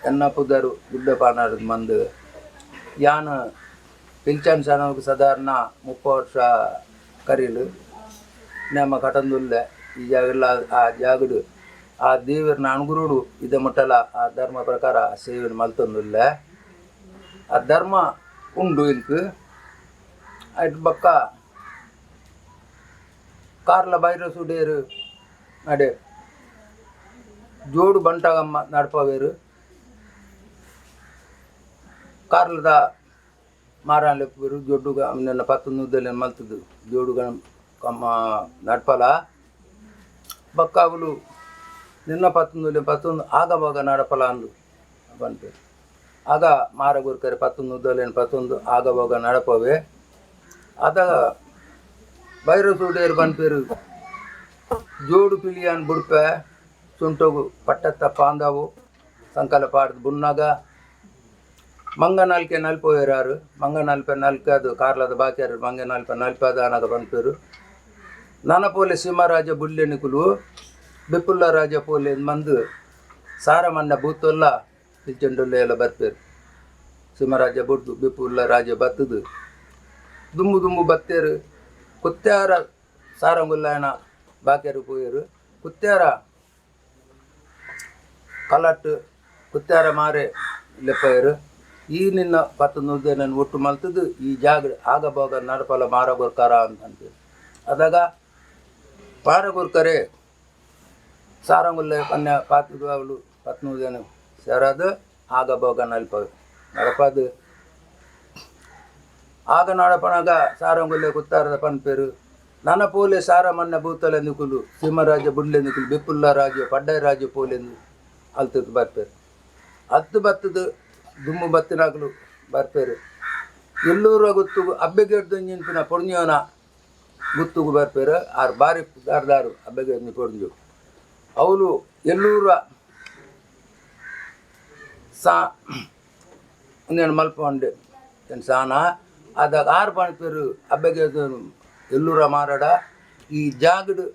ಎನ್ನ ಪುದರು ಗುಡ್ಡೆ ಪಾನಾಡ್ ಮಂದು ಯಾನ್ ಪಿಲ್ಚನ್ ಸನೋಗ್ ಸಾಧಾರಣ 30 ವರ್ಷ ಕರೀಲು ನಮ್ಮ ಕಟಂದುಲ್ಲೆ ಈ ಜಾಗಲ್ಲ ಆ ಜಾಗಡು ಆ ದೇವರನ ಅನುಗುರುಡು ಇದ ಮುಟ್ಟಲ ಆ ಧರ್ಮ ಪ್ರಕಾರ ಸೇವೆ ಮಲ್ತೊಂದುಲ್ಲೆ ಆ ಧರ್ಮ ಉಂಡು ಇಂಕ್ ಐಟ್ ಬೊಕ್ಕ ಕಾರ್ಲ ಬೈರ ಸುಡೇರು ಅಡೆ ಜೋಡು ಬಂಟಗಮ್ಮ ನಡ್ಪವೇರು ಕಾರ್ಲದ ಮಾರಾನ್ ಲೆಪ್ಪುವೆರು ಜೊಡ್ಡುಗ ನಿನ್ನ ಪತ್ತು ನುದ್ದಲೆ ಮಲ್ತದು ಜೋಡುಗ ಕಮ್ಮ ನಡ್ಪಲ ಬೊಕ್ಕ ಅವುಲು ನಿನ್ನ ಪತ್ತೊಂದು ಪತ್ತೊಂದು ಆಗ ಬೋಗ ನಡಪಲ ಅಂದು ಪನ್ಪೆರ್ ಆಗ ಮಾರ ಗುರ್ಕರೆ ಪತ್ತೊಂದು ಉದ್ದಲೇನು ಪತ್ತೊಂದು ಆಗ ಬೋಗ ನಡಪವೆ ಅದಾಗ ಬೈರ ಸೂಡೇರು ಪನ್ಪೆರು ಜೋಡು ಪಿಲಿಯಾನ್ ಬುಡ್ಪೆ ಸುಂಟೊಗು ಪಟ್ಟತ್ತ ಪಾಂದವು ಸಂಕಲ ಪಾಡ್ದು ಬುನ್ನಾಗ ಮಂಗ ನಲ್ಕೆ ನಲ್ಪೋಯರಾರು ಮಂಗ ನಲ್ಪೆ ನಲ್ಕೆ ಅದು ಕಾರ್ಲದ ಬಾಕ್ಯಾರು ಮಂಗ ನಲ್ಪೆ ನಲ್ಪದ ಅನಗ ಪನ್ಪೆರು ನನ ಪೋಲೆ ಸೀಮರಾಜ ಬುಲ್ಲೆನಿಕುಲು ಬೆಪ್ಪುಲ್ಲ ರಾಜ ಪೋಲೆ ಮಂದು ಸಾರಮನ್ನ ಬೂತೊಲ್ಲ ಪಿಲ್ಚಂಡುಲ್ಲ ಎಲ್ಲ ಬರ್ಪೇರು ಸೀಮರಾಜ ಬುಡ್ದು ಬೆಪ್ಪುಲ್ಲ ರಾಜ ಬತ್ತದು ದುಂಬು ದುಂಬು ಬತ್ತೇರು ಕುತ್ಯಾರ ಸಾರಂಗುಲ್ಲಾಯನ ಬಾಕ್ಯಾರು ಪೋಯರು ಕುತ್ಯಾರ ಕಲಟ್ಟು ಕುತ್ಯಾರ ಮಾರೆ ಲೆಪ್ಪಯರು ಈ ನಿನ್ನ ಪತ್ತೊಂದು ನನ್ನ ಒಟ್ಟು ಮಲ್ತದ್ದು ಈ ಜಾಗ ಆಗ ಬೋಗ ನಡಪಲ ಮಾರ ಗೊರ್ಕಾರ ಅಂತ ಅಂತೀವಿ ಅದಾಗ ಮಾರ ಗೊರ್ಕರೆ ಸಾರಂಗುಲ್ಲೆ ಪನ್ಯ ಪಾತುದು ಅವಳು ಪತ್ನೂದೇನು ಸೇರದು ಆಗ ಬೋಗ ನಲ್ಪ ನಡಪದು ಆಗ ನಡಪನಾಗ ಸಾರಂಗುಲ್ಲೆ ಕುತ್ತಾರದ ಪನ್ಪೇರು ನನ ಪೋಲೆ ಸಾರ ಮನ್ನ ಬೂತಲೆ ನಿಕುಲು ಸೀಮರಾಜ ಬುಡ್ಲೆ ನಿಕುಲು ಬೆಪ್ಪುಲ್ಲ ರಾಜ ಪಡ್ಡೈ ರಾಜ ಪೋಲೆಂದು ಅಲ್ತದ್ದು ಬರ್ಪೇರು ಅತ್ತು ಬತ್ತದು ದುಮ್ಮು ಬತ್ತಿನಾಗಲು ಬರ್ಪೇರು ಎಲ್ಲೂರ ಗುತ್ತುಗು ಅಬ್ಬೆಗೆಡ್ದು ಪೊರ್ಂಜೋನ ಗುತ್ತುಗು ಬರ್ಪೇರು ಆರು ಬಾರಿ ದಾರ್ದಾರು ಅಬ್ಬೆಗೆಡ್ದು ಪೊರ್ಂಜು ಅವಳು ಎಲ್ಲೂರ ಸಾ ಒಂದೇನು ಮಲ್ಪೊಂಡೆ ಸಾನ ಅದಾಗ ಆರು ಪನ್ಪೇರು ಅಬ್ಬೆಗೆ ಎಲ್ಲೂರ ಮಾರಡ ಈ ಜಾಗಡು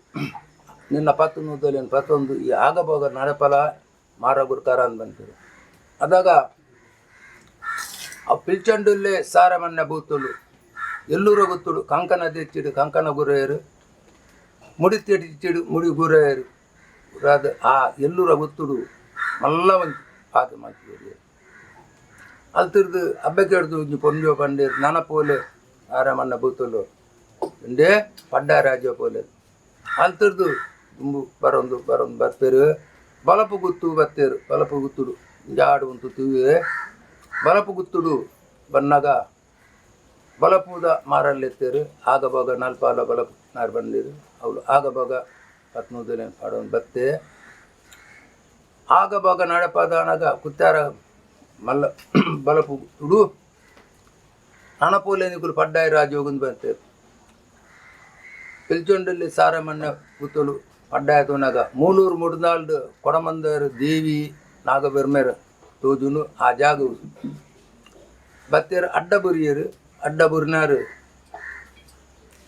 ನಿನ್ನ ಪತ್ತು ನೂದಲೇನು ಪತ್ತೊಂದು ಈ ಆಗಬೋಗ ನಡಪಲ ಮಾರ ಗುರ್ಕಾರ ಅಂತ ಬಂತರು ಅದಾಗ ಆ ಪಿಲ್ಚಂಡುಲ್ಲೇ ಸಾರಮನ್ನ ಬೂತುಲು ಎಲ್ಲೂರ ಗುತ್ತುಡು ಕಂಕಣ తెచ్చిడు ಕಂಕಣ ಗುರೆಯರು ಮುಡಿ ತೆಡಿಚಿಡು ಮುಡಿ ಗುರೆಯರು ರಾದ ಆ ಎಲ್ಲೂರ ಗುತ್ತುಡು ಮಲ್ಲ ಒಂಜಿ ಪಾತೆ ಮಲ್ತಿದ್ರು ಅಲ್ತಿರ್ದು ಅಬ್ಬೆಗೆಡ್ದು ಒಂಜಿ ಪೊಂಜೋ ಪಂಡೇರು ನನ ಪೋಲೆ ಆರಮನ್ನ ಬೂತುಲು ಇಂಡೆ ಪಡ್ಡ ರಾಜ್ಯ ಪೋಲೆ ಅಲ್ತಿರ್ದು ದುಂಬು ಬರೊಂದು ಬರೊಂದು ಬರ್ಪೇರು ಬಲಪು ಗುತ್ತು ಬತ್ತೇರು ಬಲಪು ಗುತ್ತುಡು ಜಾಡು ಉಂತು ತೂವೆ ಬಲಪು ಗುತ್ತುಡು ಬನ್ನಗ ಬಲಪುದ ಮಾರಲ್ಲೆತ್ತೇರು ಆಗ ಬೋಗ ನಲ್ಪಾಲ ಬಲಪು ನಾರು ಬಂದಿರು ಅವಳು ಆಗ ಬೋಗ ಪತ್ನೂದಲೆ ಪಾಡೊಂದು ಬತ್ತೆ ಆಗ ಬೋಗ ನಡಪದಾನಗ ಕುತ್ತಾರ ಮಲ್ಲ ಬಲಪು ಗುತ್ತುಡು ಹಣಪೋಲೆ ನಿಕುಲು ಪಡ್ಡಾಯಿ ರಾಜೋಗುಂದು ಬರ್ತೇರು ಪಿಲ್ಚೊಂಡಲ್ಲಿ ಸಾರಮನ್ನ ಗುತ್ತಲು ಪಡ್ಡಾಯ ತೋನಾಗ ಮೂಲೂರು ಮುಡ್ದಾಲ್ಡು ಕೊಡಮಂದರ್ ದೇವಿ ನಾಗಬೆರ್ಮೆರ್ ತೋಜುನು ಆ ಜಾಗ ಬತ್ತೇರು ಅಡ್ಡ ಬುರಿಯರು ಅಡ್ಡ ಬುರಿನಾರು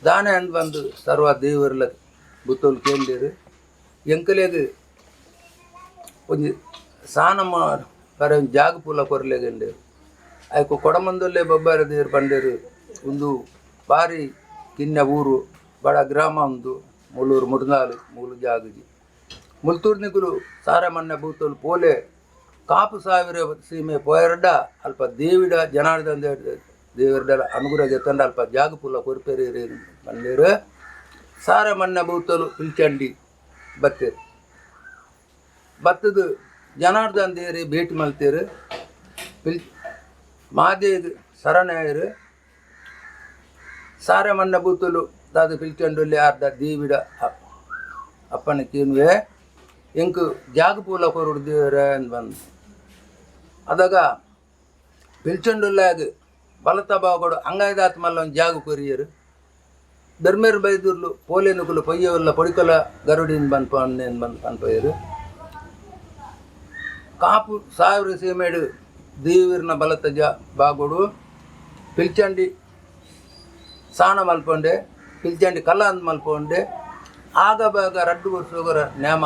ದಾನೆ ಅಂದ್ ಬಂದು ಸರ್ವ ದೇವರ್ಲ ಬುತ್ತೋಲು ಕೇಂದಿರು ಎಂಕಲೆಗ್ ಒಂಜಿ ಸಾನಮ್ಮ ಪರ ಒಂಜಿ ಜಾಗ ಪೂಲ ಕೊರ್ಲೆಗಂಡೇರು ಐಕು ಕೊಡಮಂದಲ್ಲೇ ಬೊಬ್ಬಾರ ದೇವರು ಪಂಡೇರು ಒಂದು ಬಾರಿ ಕಿನ್ಯ ಊರು ಬಡ ಗ್ರಾಮ ಉಂದು ಮುಳ್ಳೂರು ಮುಡ್ನಾಲು ಮೂಲು ಜಾಗಜಿ ಮುಲ್ತೂರು ನಿಕುಲು ಸಾರಮನ್ನ ಬೂತೋಲು ಪೋಲೆ ಕಾಪು ಸಾವಿರ ಸೀಮೆ ಪೋಯರ್ಡ ಅಲ್ಪ ದೇವಿಡ ಜನಾರ್ದನ ದೇವರ್ಡ ಅನುಗ್ರಹ ಗೆತ್ತಂಡ ಅಲ್ಪ ಜಾಗ ಪೂಲ ಕೊರ್ಪೇರಿ ಬಂದೇರು ಸಾರಮನ್ನ ಬೂತಲು ಪಿಲ್ಚಂಡಿ ಬತ್ತೇರು ಬತ್ತದು ಜನಾರ್ದನ್ ದೇರಿ ಭೇಟಿ ಮಲ್ತೇರು ಪಿಲ್ ಮಾದೇಗ್ ಶರಣಾಯರು ಸಾರಮನ್ನ ಬೂತಲು ದಾದ ಪಿಲ್ಚಂಡುಲ್ಲಿ ಅರ್ಧ ದೇವಿಡ ಅಪ್ಪನ ಕೇನುವೆ ಎಂಕ್ ಜಾಗ ಪೂಲ ಕೊರುಡು ದೇವರ ಅಂದ್ ಬಂದು ಅದಾಗ ಪಿಲ್ಚಂಡುಲ್ಲಾಗ ಬಲತ ಬಾಗೋಡು ಅಂಗಾಯ್ದಾತ್ ಮಲ್ಲ ಒಂದು ಜಾಗ ಕೊರಿಯರು ಬೆರ್ಮೇರು ಬೈದುರ್ಲು ಪೋಲೆನುಕುಲು ಪೊಯ್ಯವಲ್ಲ ಪೊಡಿಕೊಲ ಗರುಡಿನ ಬಂದ್ ಪನ್ನೇನು ಬಂದು ಪನ್ಪಯ್ಯರು ಕಾಪು ಸಾವಿರ ಸೀಮೆಡು ದೇವಿರ್ನ ಬಲತ ಜ ಬಾಗೋಡು ಪಿಲ್ಚಂಡಿ ಸಾಣ ಮಲ್ಪೊಂಡೆ ಪಿಲ್ಚಂಡಿ ಕಲ್ಲ ಅಂದ್ ಮಲ್ಪೊಂಡೆ ಆಗ ಬಾಗ ರಡ್ಡು ವರ್ಷ ನ್ಯಾಮ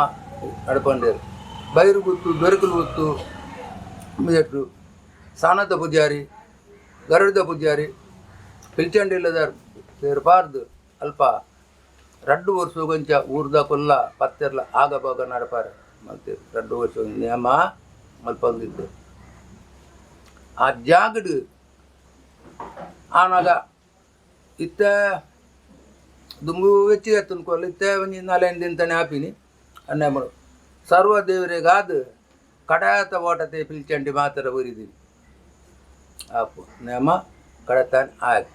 ನಡ್ಪೊಂಡೇರು ಬೈರು ಗುತ್ತು ದೊರಕಲು ಗುತ್ತು ಮುದೆಟ್ಟು ಸಾನದ ಪೂಜಾರಿ, ಗರುಡದ ಪೂಜಾರಿ, ಪಿಲ್ಚಂಡಿಲ್ಲದಾರ್ ಸೇರ್ಪಾರ್ದು ಅಲ್ಪ ರಡ್ಡು ವರ್ಷ ಊರ್ದ ಕೊಲ್ಲ ಪತ್ತೆರ್ಲ ಆಗ ಬಾಗ ನಡಪಾರೆ ಮಲ್ತೇರು. 2 ವರ್ಷ ನೇಮ ಮಲ್ಪೊಂದಿತ್ತು. ಆ ಜಾಗಡ್ ಆನಾಗ ಇತ್ತ ದುಂಬು ಹೆಚ್ಚಿಗೆ ಅತ್ತುನ್ಕೊಲ್ಲ ಇತ್ತೆ ಒಂಜಿ 4-5 ದಿನ ಆಪಿನಿ ಅನ್ನೆ. ಸರ್ವ ದೇವರಿಗಾದ ಕಡಾತ ಓಟತೆ ಪಿಲ್ಚಂಡಿ ಮಾತ್ರ ಒರಿದೀನಿ ಆಪು ನೇಮ ಕಡತಾನ್ ಆಗ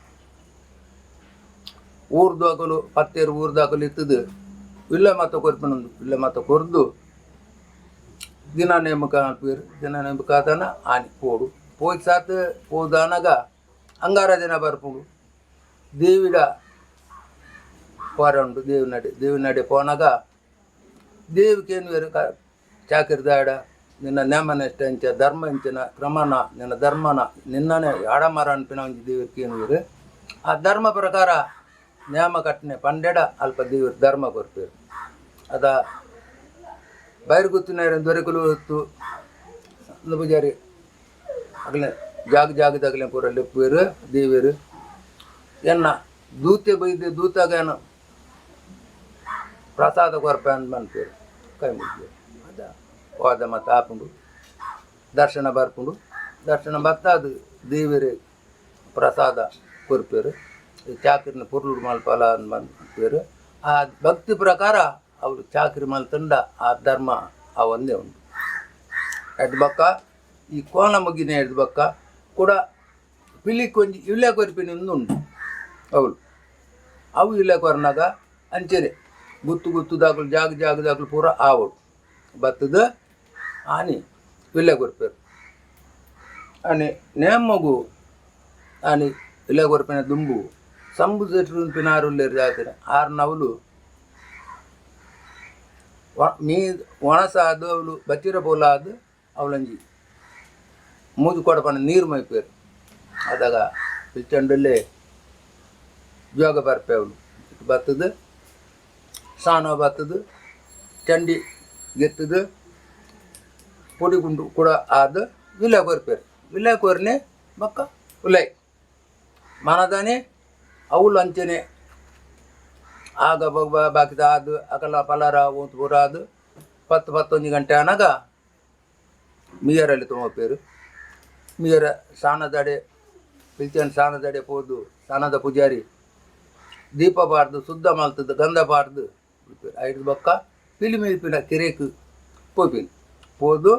ಊರ್ದಾಕಲು ಪತ್ತೇರು ಊರ್ದಾಕಲು ಇತ್ತದು ಇಲ್ಲ ಮತ್ತ ಕೊರ್ಪಿನೊಂದು ಇಲ್ಲ ಮತ್ತ ಕೊರ್ದು ದಿನ ನೇಮಕ ಅನ್ಪೇರು. ದಿನ ನೇಮಕ ಆತನ ಆನಿ ಪೋಡು ಪೋಯ್ ಸಾತ್ ಪೋದಾನಗ ಅಂಗಾರ ದಿನ ಬರ್ಪುಂಡು. ದೇವಿಡ ಪೋರ ಉಂಡು. ದೇವಿನಡೆ ದೇವಿನಡೆ ಪೋನಾಗ ದೇವಿಕೇನು ಚಾಕಿರ್ದಾಡ ನಿನ್ನ ನೇಮನ ಎಷ್ಟ ಇಂಚ ಧರ್ಮ ಇಂಚಿನ ಕ್ರಮನ ನಿನ್ನ ಧರ್ಮನ ನಿನ್ನನೆ ಆಡಮರ ಅನ್ಪಿನ ಒಂಜಿ ದೇವಿಕೇನುವೇರು. ಆ ಧರ್ಮ ಪ್ರಕಾರ ನೇಮ ಕಟ್ಟನೆ ಪಂಡೆಡ ಅಲ್ಪ ದೇವರು ಧರ್ಮ ಕೊರ್ಪೇರು. ಅದ ಬೈರ್ಗುತ್ತಿನ ದೊರೆಕಲು ಹೊತ್ತು ಪೂಜಾರಿ ಅಗಲೆ ಜಾಗ ಜಾಗದಾಗಲೆ ಪೂರ ಲೆಪ್ಪುವೇರು. ದೇವೇರು ಎನ್ನ ದೂತೆ ಬೈದೆ ದೂತಾಗ ಏನು ಪ್ರಸಾದ ಕೊರ್ಪೆ ಅಂದ್ ಮನ್ಪೇರು. ಕೈ ಮುಗಿದು ಅದ ಹೋದ ಮತ್ತು ಆಪುಂಡು ದರ್ಶನ ಬರ್ಪುಂಡು. ದರ್ಶನ ಬತ್ತಾದು ದೇವರೇ ಪ್ರಸಾದ ಕೊರ್ಪೇರು. ಚಾಕ್ರಿನ ಪೊರ್ಲುಡು ಮಲ್ಪಲ ಅಂದ್ ಮನ್ಪೇರು. ಆ ಭಕ್ತಿ ಪ್ರಕಾರ ಅವರು ಚಾಕ್ರಿ ಮಲ್ತಂಡ ಆ ಧರ್ಮ ಆ ಒಂದೇ ಉಂಡು. ಎಡ್ ಬೊಕ್ಕ ಈ ಕೋಲ ಮುಗಿನ ಎಡ್ದು ಬೊಕ್ಕ ಕೂಡ ಪಿಲಿಕ್ ಒಂಜಿ ಇಳ್ಳೆ ಕೊರ್ಪಿನ ಉಂಡು ಅವುಲು. ಅವು ಇಳ್ಳೆ ಕೊರ್ನಾಗ ಅಂಚೆನೆ ಗುತ್ತು ಗುತ್ತು ದಾಕಲು ಜಾಗ ಜಾಗ ದಾಕಲು ಪೂರ ಆವೊಡು ಬತ್ತದ ಆನಿ ಇಳ್ಳೆ ಕೊರ್ಪೇರು. ಆನಿ ನೇಮಗು ಆನಿ ಇಳ್ಳೆ ಕೊರ್ಪಿನ ದುಂಬು ಸಂಬು ಸೆಟ್ರು ಪಿನಾರುಲ್ಲೇರು ಜಾತ್ರೆ ಆರು ನವಲು ಮೀ ಒಣಸಾದು ಅವಳು ಬಚ್ಚಿರ ಬೋಲಾದು ಅವಳಂಜಿ ಮೂಜು ಕೊಡಪನ ನೀರು ಮೈಪೇರು. ಅದಾಗ ಪಿಲ್ಚಂಡಲ್ಲೇ ಜೋಗ ಬರ್ಪೆ ಅವಳು ಬತ್ತದು ಸಾನ ಬತ್ತದು ಚಂಡಿ ಗೆತ್ತದು ಪೊಡಿ ಗುಂಡು ಕೂಡ ಆದ ವಿಲೆ ಕೊರ್ಪೇರು. ವಿಲೆ ಕೊರ್ನೆ ಬೊಕ್ಕ ಉಲೈ ಮನದಾನೆ ಅವುಲು ಅಂಚನೆ ಆಗ ಬಾಕಿದ ಅದು ಅಕಲ ಪಲಾರ ಓಂತು ಪೂರ ಅದು 10 11 ಗಂಟೆ ಆನಾಗ ಮೀಯರಲ್ಲಿ ತೊಗೋಪೇರು. ಮೀಯರ ಸಾನದಡೆ ಪಿಲ್ಚನ್ ಸಾನದಡೆ ಪೋದು ಸಾನದ ಪೂಜಾರಿ ದೀಪ ಬಾರ್ದು ಶುದ್ಧ ಮಲ್ತದ್ದು ಗಂಧ ಬಾರ್ದು ಐದು ಬೊಕ್ಕ ಪಿಲಿ ಮೀಪಿನ ಕೆರೆಕ್ ಪೋಪಿನ ಪೋದು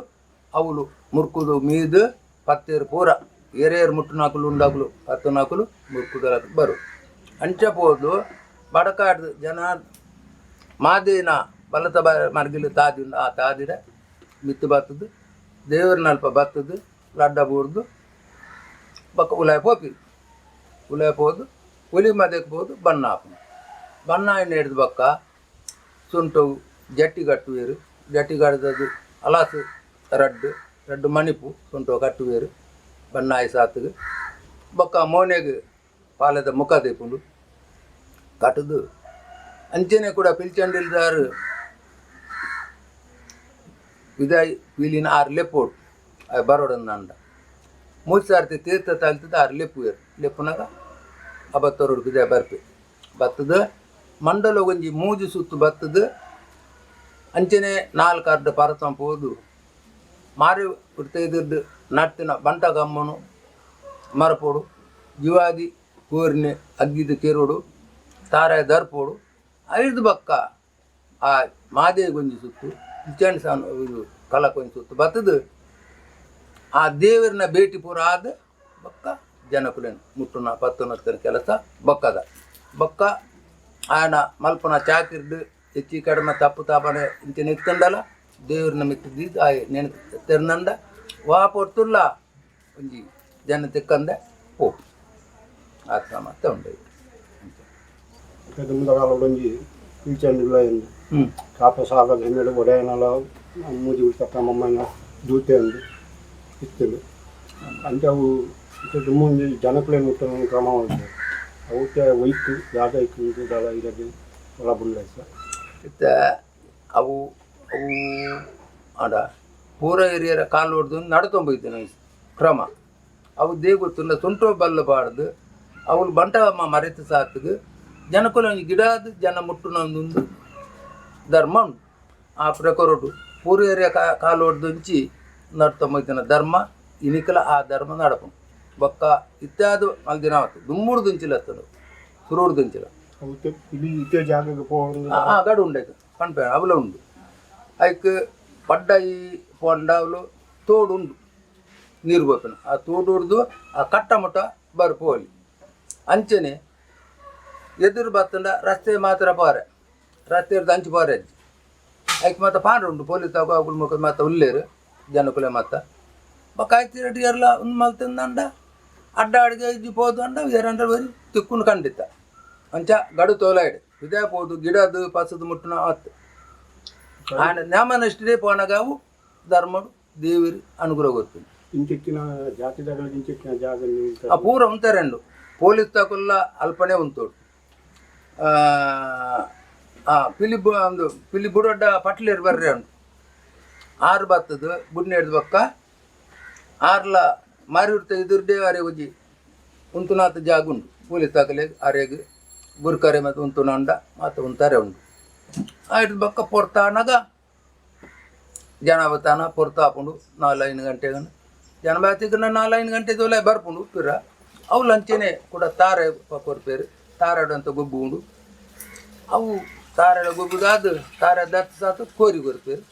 ಅವುಲು ಮುರ್ಕುದು ಮೀದು ಪತ್ತೇರು ಪೂರ ಏರೇರು ಮುಟ್ಟು ಉಂಡಾಕುಲು ಪತ್ತು ನಾಕುಲು ಮುರ್ಕುದಲ ಬರು. ಅಂಚ ಪೋದು ಬಡಕಾಡ್ದು ಜನ ಮಾದೇನ ಬಲತ ಬ ಮರ್ಗಿಲು ತಾದಿ ಉಂಡು. ಆ ತಾದಿಡ ಮಿತ್ತು ಬತ್ತದು ದೇವರನಲ್ಪ ಬತ್ತದು ಲಡ್ಡ ಬೂರ್ದು ಬೊಕ್ಕ ಉಲಾಯ ಪೋಪಿ. ಉಲಾಯ ಪೋದು ಒಲಿ ಮದೆಕ್ ಪೋದು ಬಣ್ಣ ಆಪುಂಡು. ಬಣ್ಣ ಆಯಿನ ಹಿಡ್ದು ಬೊಕ್ಕ ಸುಂಟು ಜಟ್ಟಿ ಕಟ್ಟುವೆರು. ಜಟ್ಟಿ ಕಟ್ಟದದು ಅಲಾಸು ರಡ್ಡು ರಡ್ಡು ಮಣಿಪು ಸುಂಟು ಕಟ್ಟುವೆರು ಬಣ್ಣ ಆಯಿ ಸಾತ್ಗ್. ಬೊಕ್ಕ ಮೋನೆಗ್ ಪಾಲೆದ ಮುಖ ದೀಪುಂಡು ಕಟ್ಟುದು ಅಂಚನೆ ಕೂಡ ಪಿಲ್ಚಂಡಿಲ್ದಾರು ವಿದಾಯ್ ಪೀಲಿನ ಆರು ಲೆಪ್ಪೋಡು ಬರೋಡಂದ ಮೂರು ಸಾರ್ತಿ ತೀರ್ಥ ತಾಲ್ತದ ಆರು ಲೆಪ್ಪುವೆರು. ಲೆಪ್ಪುನಾಗ ಅಬತ್ತೊರಡು ಬಿದಾಯ್ ಬರ್ಪೆ ಬತ್ತದ ಮಂಡಲ ಒಂಜಿ ಮೂಜಿ ಸುತ್ತು ಬತ್ತದ ಅಂಚನೆ ನಾಲ್ಕು ಅರ್ಧ ಪರತಂ ಪೋದು ಮಾರಿ ಇರ್ದು ನಟ್ಟಿನ ಬಂಟ ಗಮ್ಮನು ಮರಪೋಡು ಜೀವಾದಿ ಕೋರಿನೆ ಅಗ್ಗಿದ ಕೆರೋಡು ತಾರಾಯ ದರ್ಪೋಡು ಐದು ಬಕ್ಕ ಆ ಮಾದೇ ಗೊಂಜಿ ಸುತ್ತು ಇಚ್ಚಾಣಿ ಸಾನು ಇದು ಕಲಕೊಂಜಿ ಸುತ್ತು ಬತ್ತದ ಆ ದೇವರನ್ನ ಭೇಟಿ ಪೂರ ಆದ ಬೊಕ್ಕ ಜನಕುಲೆನ್ ಮುಟ್ಟುನ ಪತ್ತುನ ಕೆಲಸ ಬೊಕ್ಕದ. ಬೊಕ್ಕ ಆಯನ ಮಲ್ಪುನ ಚಾಕಿರ್ದು ಹೆಚ್ಚಿ ಕಡಿಮೆ ತಪ್ಪು ತಾಪನೆ ಇಂಚ ನಿತ್ಕಂಡಲ ದೇವ್ರನ್ನ ಮಿತ್ತು ದೀದ್ ಆಯೆ ನೆನ ತೆರ್ನಂಡ ವಾ ಪೊರ್ತುಲ್ಲ ಒಂಜಿ ಜನ ತಿಕ್ಕಂದೆ ಪೋ ಆ ಕ್ರಮ ಉಂಡು. ದುಂಬುದ ಕಾಲೊಡೊಂಜಿ ಪಿಲ್ಚಂಡಿಲ ಇಂದು ಕಾಪ ಸಾಗದ ಹಿನ್ನೆಲೆ ಒಡೆಯನಲ ಮೂಜಿ ಉಳ್ತಕ್ಕ ಮಮ್ಮನ ದೂತೆ ಅಂದು ಇತ್ತುಂಡು. ಅಂಚ ಅವು ಇತ್ತೆ ದುಂಬು ಒಂಜಿ ಜನಕುಲೆನ್ ಮುಟ್ಟುನ ಕ್ರಮ ಉಂಡು. ಅವು ಒಯ್ತು ದಾದ ಇತ್ತು ದಾದ ಇರಗೆ ಒಳ ಬುಲ್ಲ ಇತ್ತೆ ಅವು ಅವು ಆಂಡ ಪೂರ ಹಿರಿಯರ ಕಾಲು ಹೊಡೆದು ನಡತೊಂಬೈತಿನ ಕ್ರಮ ಅವು they ಗೊತ್ತುಂಡ ಸುಂಟೋ ಬಲ್ಲ ಪಾಡ್ದು ಅವಳು ಬಂಟ ಮರೆತು ಸಾತುಗು ಜನಕುಲ ಒಂಜಿ ಗಿಡಾದ ಜನ ಮುಟ್ಟುನ ಒಂದೊಂದು ಧರ್ಮ ಉಂಟು. ಆ ಪ್ರಕಾರೊಡು ಪೂರ ಏರಿಯ ಕಾಲು ಹೊಡೆದು ನಡ್ತೊಂಬೈತಿನ ಧರ್ಮ ಇನಿಕಲ ಆ ಧರ್ಮ ನಡಪುಂಡು. ಬೊಕ್ಕ ಇತ್ಯಾದ ಮಲ್ದಿನ ಆತು ದುಮ್ಮುಡು ದುಂಚಿಲತ್ತದು ಸುರೂರು ದುಂಚಿಲ ಅವು ಇಲ್ಲಿ ಇತ್ತೆ ಜಾಗಕ್ಕೆ ಪೋವೊಂದು ಆ ಗಡು ಉಂಡು ಐಕ್ ಪನ್ಪೆ ಅವಲ ಉಂಡು ಐಕ್ ಪಡ್ಡಾಯಿ ಪೋಂಡ ಅವಲು ತೋಡು ಉಂಡು ನೀರು ಬೋಪಿನ ಆ ತೋಡು ಹೊಡ್ದು ಆ ಕಟ್ಟ ಮುಟ್ಟ ಬರ್ಪೋಲಿ. ಅಂಚನೆ ಎದುರು ಬತ್ತಂಡ ರಸ್ತೆ ಮಾತ್ರ ಪೋರೆ ರಸ್ತೆ ಹಿಡ್ದು ಅಂಚು ಪೋರೆ ಅಜ್ಜಿ ಐಕ್ ಮಾತ ಪಾಂಡ್ರ ಉಂಡು ಪೊಲೀಸ್ ಅಗುಲ್ ಮುಖ ಮಾತ ಉಲ್ಲೇರು ಜನಕುಲೆ ಮಾತ ಬೊಕ್ಕ ಐತಿ ರೆಡ್ಡಿ ಎಲ್ಲ ಒಂದು ಮಲ್ತಿಂದಂಡ ಅಡ್ಡ ಅಡಿಗೆ ಇಜ್ಜಿ ಪೋದು ಅಂಡ ಏರಂಡ ಬರಿ ತಿಕ್ಕುನು ಖಂಡಿತ. ಅಂಚ ಗಡು ತೋಲಾಯ್ಡು ಇದೇ ಪೋದು ಗಿಡದು ಪಸದು ಮುಟ್ಟುನ ಆತು ಆಂಡ ನ್ಯಾಮನಷ್ಟಿದೆ ಪೋನಗಾವು ಧರ್ಮಡು ದೇವಿರು ಅನುಗ್ರಹ ಗೊತ್ತು. ಇಂಚಿತ್ತಿನ ಜಾತಿದಗಳಿಗೆ ಇಂಚಿತ್ತಿನ ಜಾಗ ಆ ಪೂರ ಉಂತಾರೆಂಡು ಪೊಲೀಸ್ ತಕುಲ್ಲ ಅಲ್ಪನೆ ಉಂತೋಡು. ಆ ಪಿಲಿ ಒಂದು ಪಿಲಿ ಬುಡೊಡ್ಡ ಪಟ್ಲೇರು ಬರ್ರೆ ಉಂಟು ಆರು ಬತ್ತದು ಬುಡ್ನೇಡ್ದ ಬೊಕ್ಕ ಆರ್ಲ ಮಾರಿ ಎದುರ್ಡೇ ಅರೆ ಒಂಜಿ ಉಂತುನಾಥ ಜಾಗ ಉಂಟು ಪೊಲೀಸ್ ತಾಕಲೆ ಅರೆಗ್ ಗುರ್ಕರೆ ಮತ್ತು ಉಂತುನಂಡ ಮತ್ತು ಉಂತಾರೆ ಉಂಟು. ಆಯ್ತು ಬೊಕ್ಕ ಪೊರ್ತಾನಗ ಜನ ಬತ್ತಾನ ಪೊರ್ತಾಪುಂಡು 4-5 ಗಂಟೆಗನ ಜನ ಬಾತಿಗೆ 4-5 ಗಂಟೆ ತೋಲೆ ಬರ್ಪುಂಡು ಪಿರ ಅವು ಲಂಚನೆ ಕೂಡ ತಾರೆ ಕೊರ್ಪೇರು ತಾರಡು ಅಂತ ಗೊಬ್ಬು ಉಂಡು ಅವು ತಾರೆಡ ಗೊಬ್ಬುದಾದ ತಾರೆ ದತ್ತು ಸಾತು ಕೋರಿ ಕೊರ್ಪೇರು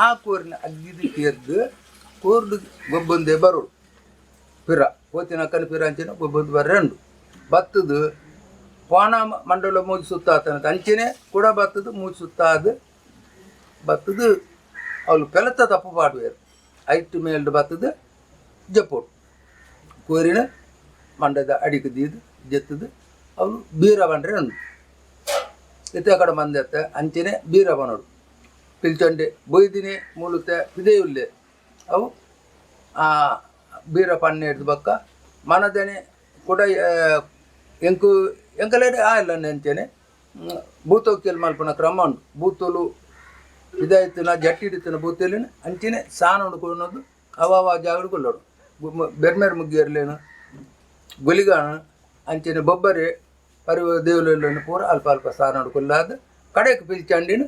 ಆ ಕೋರಿನ ಅಗ್ಗಿದು ತೀರ್ದು ಕೋರ್ದು ಗೊಬ್ಬಂದೇ ಬರೋಡು ಪಿರ ಪೋತಿನ ಕನ್ ಪಿರ ಅಂಚನೆ ಗೊಬ್ಬಂದು ಬರ್ರೆ ಉಂಡು ಬತ್ತದು ಪಾಣ ಮಂಡಲ ಮೂಜಿ ಸುತ್ತಾತನ ಅಂಚನೆ ಕೂಡ ಬತ್ತದು ಮೂಜಿ ಸುತ್ತಾದ ಬತ್ತದು ಅವಳು ಪೆಲತ್ತ ತಪ್ಪು ಪಾಡುವೇರು ಐಟ್ ಮೇಲ್ಡ್ ಬತ್ತದು ಜಪ್ಪೋಡು ಕೋರಿನ ಮಂಡದ ಅಡಿಗೆ ದೀದು ಜತ್ತದು ಅವಳು ಬೀರ ಬಂಡ್ರೆ ಉಂಡು ಇತ್ತೆ ಕಡೆ ಮಂದೆತ್ತ ಅಂಚನೆ ಬೀರ ಬನೋಡು ಪಿಲ್ಚಂಡೆ ಬೊಯ್ದಿನಿ ಮೂಲುತ್ತೆ ಪಿದೆಯುಲ್ಲೆ ಅವು ಆ ಬೀರ ಪನ್ನೆ ಹಿಡ್ದು ಬಕ್ಕ ಮನದನೆ ಕೂಡ ಎಂಕು ಎಂಕಲೇಡೆ ಆಯಿಲ್ಲ ಅಂಚನೆ ಭೂತೋಕ್ಕೆಲ್ ಮಲ್ಪುನ ಕ್ರಮ ಉಂಟು. ಭೂತೋಲು ಇದಾಯ್ತಿನ ಜಟ್ಟಿ ಹಿಡಿತಿನ ಭೂತೇಲಿನ ಅಂಚನೆ ಸಾನ ಉಂಡು ಅವ ಅವ ಜಾಗಡು ಕೊಲ್ಲೋಡು ಬೆರ್ಮೇರ್ ಮುಗ್ಗಿಯರ್ಲೇನು ಗುಲಿಗಾಣ ಅಂಚನೆ ಬೊಬ್ಬರೆ ಪರಿವ ದೇವುಲೆಲ್ಲ ಪೂರ ಅಲ್ಪ ಅಲ್ಪ ಸಾನ ಕೊಲ್ಲಾದ ಕಡೆಗೆ ಪಿಲ್ಚಂಡಿನ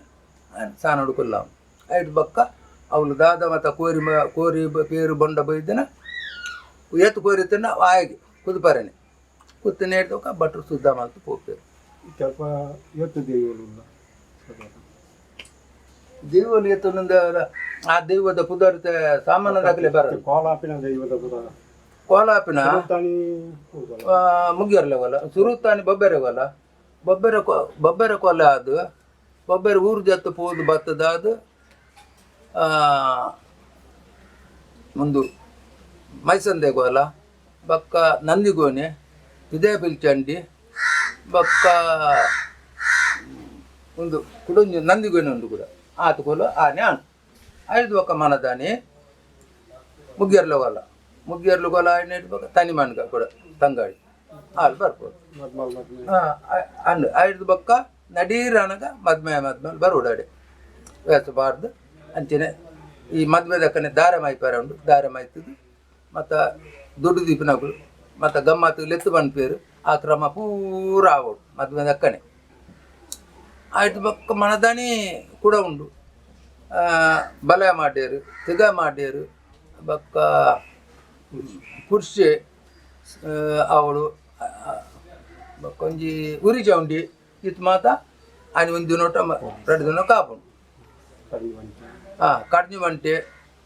ಸಾನ ಕೊಲ್ಲಾವು ಐದು ಬಕ್ಕ ಅವಳು ದಾದ ಮತ್ತು ಕೋರಿ ಕೋರಿ ಪೇರು ಬೊಂಡ ಬೈದಿನ ಏತು ಕೋರಿ ತಿನ್ನ ಆಯಗೆ ಕುದುಪರನೆ ಕುತ್ತನೆ ಹಿಡ್ದೊಕ್ಕ ಭಟ್ರು ಶುದ್ಧ ಮಲ್ತು ಪೋಪೇರು. ಸ್ವಲ್ಪ ಎತ್ತು ದೇವರು ದೇವಲು ಏತೊಂದು ಆ ದೈವದ ಪುದರ್ತೆ ಸಾಮಾನ್ಯ ದಾಖಲೆ ಬರ ಕೋಲಾಪಿನ ದೈವದ ಪುರ ಕೋಲಾಪಿನ ತಾನಿ ಮುಗಿಯರ್ಲೆವಲ್ಲ ಸುರುತಾನಿ ಬೊಬ್ಬೆರೆವಲ್ಲ ಬೊಬ್ಬೆರೆ ಬೊಬ್ಬೆರೆ ಕೊಲೆ ಅದು ಬೊಬ್ಬೆರೆ ಊರು ಜತ್ತು ಪೋದು ಬತ್ತದ ಅದು ಒಂದು ಮೈಸಂದೆ ಕೋಲ ಬಕ್ಕ ನಂದಿಗೋನೆ ಇದೇ ಪಿಲ್ಚಂಡಿ ಬಕ್ಕ ಒಂದು ಕುಡೊಂಜಿ ನಂದಿಗೋನೆ ಉಂಡು ಕೂಡ ಆತ ಕೋಲ ಆನೆ ಆಣ್ ಐದು ಬೊಕ್ಕ ಮನದಾನಿ ಮುಗ್ಗಿಯರ್ಲ ಕೋಲ ಮುಗ್ಗಿಯರ್ಲು ಕೋಲ ಆಯ್ನ ಬೊಕ್ಕ ತನಿ ಮನ್ಗ ಕೂಡ ತಂಗಾಡಿ ಹಾಲು ಬರ್ಬೋದು ಮದ್ಮಲ್ ಮದ್ಮೆ ಅಂದು ಐದು ಬೊಕ್ಕ ನಡೀರನಗ ಮದ್ಮೆ ಮದ್ಮೇಲೆ ಬರೋಡಾಡೆ ವೇಸ ಬಾರ್ದು ಅಂಚನೆ ಈ ಮದ್ವೆ ದಕ್ಕನೆ ದಾರ ಮಾಯ್ಪಾರ ಉಂಡು ದಾರ ಮಾಯ್ತದ್ದು ಮತ್ತು ದುಡ್ಡು ದೀಪನಗಳು ಮತ್ತು ಗಮ್ಮತ್ತು ಲೆತ್ತು ಪನ್ಪೇರು ಆ ಕ್ರಮ ಪೂರ ಆವೋಡು ಮದ್ವೆ ದಕ್ಕನೆ ಆಯ್ತು ಬೊಕ್ಕ ಮನದಾನಿ ಕೂಡ ಉಂಡು ಬಲ ಮಾಡ್ಯಾರು ತಿಗ ಮಾಡ್ಯಾರು ಬೊಕ್ಕ ಕುರ್ಸೆ ಅವಳು ಬೊಕ್ಕ ಒಂಜಿ ಉರಿ ಚೌಂಡಿ ಇತ್ತು ಮಾತ ಆನಿ ಒಂದು ದಿನೋಟ 2 ದಿನ ಕಾಪುಂಡು. ಕಡಿಮೆ ಕಡ್ಜಿ ಮಂಟೆ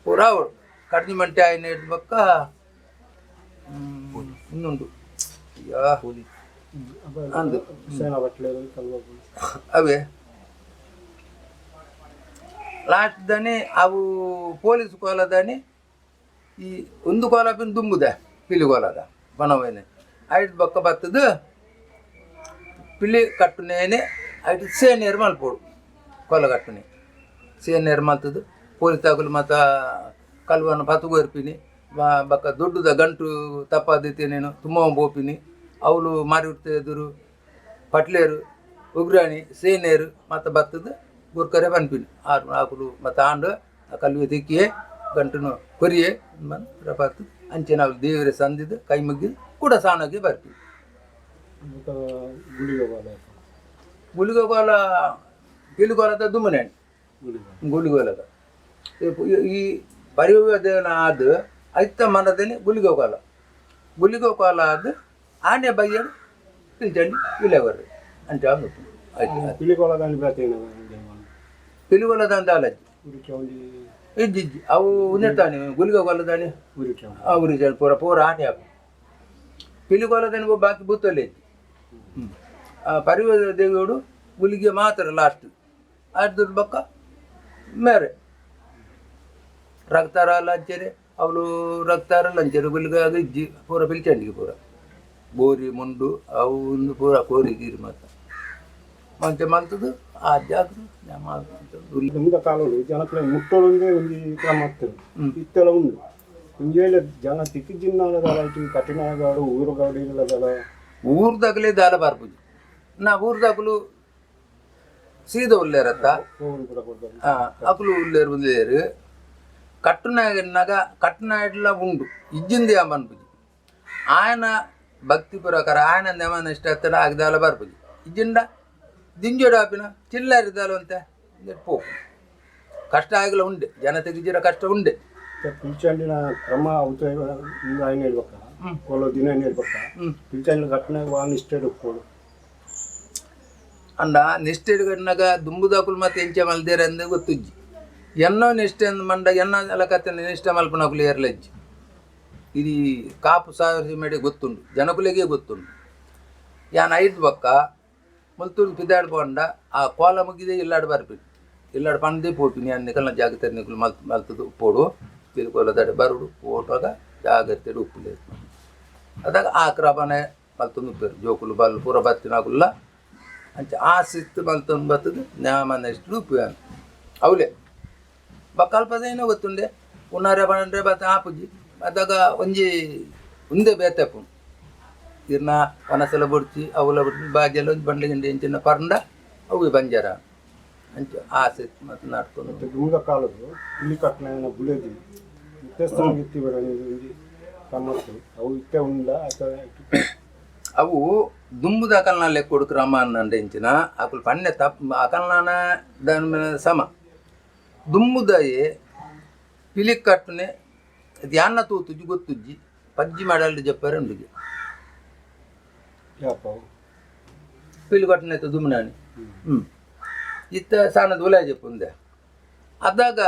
ಪೂರ ಅವಳು ಕಡ್ಜಿ ಮಂಟೆ ಆಯ್ನ ಹಿಡ್ದು ಬೊಕ್ಕ ಇನ್ನುಂಡು ಅಯ್ಯಾ ಅಂದು ಸೇನಾ ಬಟ್ಲೇರು ಕಲ್ವ ಅವೇ ಲಾಸ್ಟ್ ದಾನಿ ಅವು ಪೊಲೀಸ್ ಕೋಲದಾನಿ ಈ ಒಂದು ಕೋಲಪಿನ ದುಂಬುದೆ ಪಿಲಿ ಕೋಲದ ಬನವೇನೆ ಐದು ಬೊಕ್ಕ ಬತ್ತದು ಪಿಲಿ ಕಟ್ಟುನೇನೆ ಐದು ಸೇನೇರು ಮಲ್ಪೋಡು ಕೋಲ ಕಟ್ಟುನೆ ಸೇನೇರು ಮಲ್ತದು ಪೊಲೀಸ್ ತಾಕುಲು ಮತ್ತು ಕಲ್ವನ ಪತ್ತುಗೋರ್ಪಿನಿ ಬೊಕ್ಕ ದೊಡ್ಡದ ಗಂಟು ತಪ್ಪಾದಿತ್ತೇನೇನು ತುಂಬ ಪೋಪಿನಿ ಅವಳು ಮಾರಿ ಎದುರು ಪಟ್ಲೇರು ಉಗ್ರಾಣಿ ಸೇನೇರು ಮತ್ತು ಬತ್ತದು ಗುರ್ಕರೆ ಪನ್ಪಿನಿ ಆರು ಆಕುಲು ಮತ್ತು ಆಂಡು ಆ ಕಲ್ವೆ ತಿಕ್ಕಿಯೇ ಗಂಟುನು ಕೊರಿಯೆ ರಪಾತು ಅಂಚೆ ನಾವು ದೇವರ ಸಂದಿದ್ದು ಕೈ ಮುಗಿದು ಕೂಡ ಸಾಣಗೆ ಬರ್ತೀವಿ. ಬೊಕ ಗುಳಿಗೆ ಕೋಲ. ಗುಳಿಗೋಲ ಪಿಲಿಗೋಲದ ದುಮ್ಮನೆ. ಗುಳಿಗೆ. ಗುಳಿಗೋಲದ ಈ ಪರಿವೇದನ ಆದ ಐತ ಮನದೇನೆ ಗುಳಿಗೋಕಾಲ ಗುಳಿಗೋಕಾಲ ಆದ ಆನೆ ಬಯ್ಯಡು ಪಿಲ್ಚಂಡಿ ಇಲ್ಲೇ ಬರ್ರಿ ಅಂಚ ಆಯ್ತು. ಪಿಲಿಕೋಲದಾನಿ ಬೇತೆ. ಪಿಲಿಗೋಲದ ಅಂತ ಅಲಜ್ಜಿ. ಉರಿಕೆ ಒಂಜಿ. ಇಜ್ಜಿ ಇಜ್ಜಿ, ಅವು ಉಂದಿರ್ತಾನೆ ಗುಳಿಗೋಲದಾನೆ. ಉರಿಕೆ. ಆ ಉರಿಚಂಡಿ ಪೂರ ಪೂರ ಆನೆ ಆಪು ಪಿಲಿಗೋಲದಾನಿ ಬಾಕಿ ಬೂತಲ್ಲಿ ಇಜ್ಜಿ. ಆ ಪರಿವೇದ ದೇವಿಯೋಡು ಗುಳಿಗೆ ಮಾತ್ರ ಲಾಸ್ಟ್ ಅರ್ಧ ಬಕ್ಕ ಮೇರೆ ರಕ್ತಾರ ಲಂಚರೆ ಅವಳು ರಕ್ತಾರ ಲಂಚರೆ ಗುಳಿಗೆ ಇಜ್ಜಿ ಪೂರ ಪಿಲ್ಚಂಡಿಗೆ ಪೂರ ಬೋರಿ ಮುಂಡು ಅವು ಒಂದು ಪೂರ ಕೋರಿ ಗೀರಿ ಮಾತ್ರ ಮಂಚ ಮಲ್ತದು ಆ ಜಾಗ. ದುಂಬುದ ಕಾಲೋಡು ಜನಕ್ಲೆ ಮುಟ್ಟೋಡೊಂದೇ ಒಂಜಿ ಕ್ರಮ ಇತ್ತು. ಇತ್ತೆಲ ಉಂಡು. ಒಂಜಿ ವೇಳೆ ಜನ ತಿಕ್ಕಿಜಿನ್ನಾಲ ಕಠಿಣಗಾಡು ಊರುಗಾಡು ಇಲ್ಲದಲ್ಲ. ಊರ್ದಾಗಲೇ ದಾಲ ಬರ್ಪುಜಿ ನಾ ಊರ್ದಾಗಲು ಸೀದ ಉಲ್ಲೇರತ್ತ. ಫೋನ್ ಕೂಡ ಕೊಡ್ತಾರೆ. ಅಕುಲು ಉಲ್ಲೇರು ಉಲ್ಲೇರು ಕಟ್ಟುನಾಗ ಕಟ್ಟುನಾಡ್ಲ ಉಂಡು ಇಜ್ಜಿಂದಿ ಪನ್ಪುಜಿ. ఆయన ಭಕ್ತಿ ಪ್ರಕಾರ ఆయన ನೆಮನ ಇಷ್ಟ ಆಗ್ತಾನೆ ಆಗದಾಲ ಬರ್ಪುಜಿ. ಇಜ್ಜಿಂಡ ದಿಂಜೋಡು ಆಪಿನ ಚಿಲ್ಲರಿದಾಲ ಅಂತ ಪೋ ಕಷ್ಟ ಆಗಲ ಉಂಡೆ ಜನತೆಗೆ ಜಿರ ಕಷ್ಟ ಉಂಡೆ. ಪಿಲ್ಚಂಡಿನ ಕ್ರಮ ಅವತ ఆయన ಹೇಳ್ಬೇಕ ಕೋಲೋ ದಿನ ಹೇಳ್ಬೇಕ. ಪಿಲ್ಚಂಡಿ ಘಟನೆ ವಾನ್ ಇಷ್ಟೇ ಉಪ್ಪೋಡು. ಅಂಡ ನಿಷ್ಠೆ ಕಣ್ಣಾಗ ದುಂಬುದಾಕುಲು ಮತ್ತೆ ಎಂಚ ಮಲ್ದೇರೆ ಅಂದ ಗೊತ್ತುಜ್ಜಿ. ಎನ್ನೋ ನಿಷ್ಠೆ ಅಂದ್ ಮಂಡ ಎನ್ನ ಅಲಕತ್ತೆ ನಿಷ್ಠೆ ಮಲ್ಪನಕುಲು ಏರ್ಲಜ್ಜಿ. ಇದು ಕಾಪು ಸಾವಿರ ಮೇಡೆ ಗೊತ್ತುಂಡು ಜನಕುಲಿಗೆ ಗೊತ್ತುಂಡು. ಯಾನ್ ಐದು ಬಕ್ಕ ಮುಲ್ತೂರು ಪಿದಾಡ್ ಪೋಂಡ ಆ ಕೋಲ ಮುಗಿದೆ ಇಲ್ಲಾಡು ಬರ್ಪಿ ಇಲ್ಲಾಡು ಪಂದೇ ಪೋಪಿನಿ ಅನ್ನ ಜಾಗ್ರತೆ ನಿಕುಲು ಮಲ್ತ್ ಮಲ್ತದು ಉಪ್ಪೋಡು ತಿರುಕೋಲದಾಡೆ ಬರುಡು ಪೋಟಾಗ ಜಾಗ್ರತೆ ಉಪ್ಪುಲೆ. ಅದಾಗ ಆ ಕ್ರಮನೆ ಮಲ್ತೊಂದು ಉಪ್ಪೇರು ಜೋಕುಲು ಬಲ್ಲು ಪೂರ ಬತ್ತಿನಾಗುಲ್ಲ ಅಂಚ ಆ ಸಿತ್ತು ಮಲ್ತೊಂದು ಬತ್ತದು ನ್ಯಾಮನ ಇಷ್ಟು ಉಪ್ಪು ಅವಲೇ ಬಕ್ಕಲ್ಪದೇನೋ ಗೊತ್ತುಂಡೆ ಉನ್ನಾರೆ ಪಂಡ್ರೆ ಬತ್ತ ಆಪುಜಿ. ಅದಾಗ ಒಂಜಿ ಉಂದೆ ಬೇತೆಪ್ಪುಂಡು ಇರ್ನ ವನಸಲ ಬೊಡ್ಚಿ ಅವುಲ ಬೊಡ್ಚಿ ಬಾಜೆಲ್ಲ ಒಂಜಿ ಬಂಡೆ ಗಿಂಡೆ ಇಂಚಿನ ಪರಂಡ ಅವು ಬಂಜಾರ ಅಂಚ ಆಸೆ ಮತ್ತು ನಾಟ್ಕೊಂಡು. ಮತ್ತೆ ದುಂಬುದ ಕಾಲದ್ದು ಇಲ್ಲಿ ಕಟ್ಟಣ ಬುಲೆದಿ ದೇವಸ್ಥಾನ ಇತ್ತಿ ಬೇಡ ಒಂಜಿ ಕ್ರಮ ಇತ್ತು. ಅವು ಇತ್ತೆ ಉಂಡ ಅಥವಾ? ಅವು ದುಂಬುದ ಅಕಲ್ನ ಲೆಕ್ಕೊಡು ಕ್ರಮ ಅನ್ನಂಡ ಇಂಚಿನ ಅಕುಲು ಪನ್ನೆ ತಪ್ಪು ಅಕಲ್ನಾನ ದಾನಿ ಮೇಲೆ ಸಮ ದುಂಬುದಾಯೆ ಪಿಲಿ ಕಟ್ಟುನೆ ಯಾನ್ನ ತೂತುಜ್ಜಿ ಗೊತ್ತುಜ್ಜಿ ಪಜ್ಜಿ ಮಾಡಲ್ಡು ಜಪ್ಪರೆ ಉಂಡುಗೆ. ಯಾಪ ಅವು? ಪಿಲಿ ಕಟ್ಟುನೆ ದುಮ್ನಾನಿ ಇತ್ತ ಸಾನದ ಉಲಾಯ ಜಪ್ಪುಂದೆ ಅದಾಗ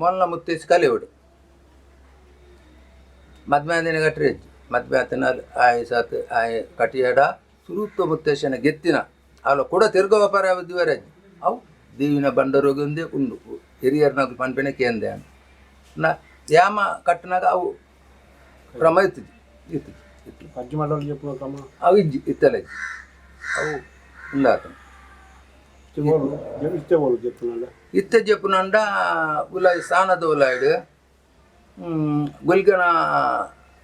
ಮೊಲ್ಲ ಮುತ್ತೇಸಿ ಕಲಿಯೋಡು ಮದ್ಮ್ಯಾಂದಿನ ಕಟ್ಟರೆ ಮದ್ವೆ ಆತನ ಆಯ್ ಸಾತ್ ಆಯ್ ಕಟಿಯಡ ಸುರುತ್ತ ಮುತ್ತೇಶನ ಗೆತ್ತಿನ ಅವಳ ಕೂಡ ತಿರ್ಗ ವ್ಯಾಪಾರ ದಿವರ ಅವು ದೇವಿನ ಬಂಡರೋಗಿ ಒಂದೇ ಉಂಡು ಹಿರಿಯರ್ನಾಗ ಪನ್ಪೆನೆ ಕೇಂದೆ ನಾ ಯಾಮ ಕಟ್ಟನಾಗ ಅವು ಕ್ರಮ ಇತ್ತು ಇತ್ತು ಇತ್ತು. ಪಜ್ಜಿ ಮಾಡಲು చెప్పిన ಕ್ರಮ. ಅವು ಇಜ್ಜಿ ಇತ್ತಲ್ಲ ಅವು ಉಂದಾತನ. ಇತ್ತೆ ಇತ್ತೆ ಓಳು చెప్పిన. ಇತ್ತ ಜೆಪ್ಪುನಂಡ ಉಲಾಯಿ ಸಾನದ ಉಲಾಯ್ಡು ಗೊಲ್ಗಣ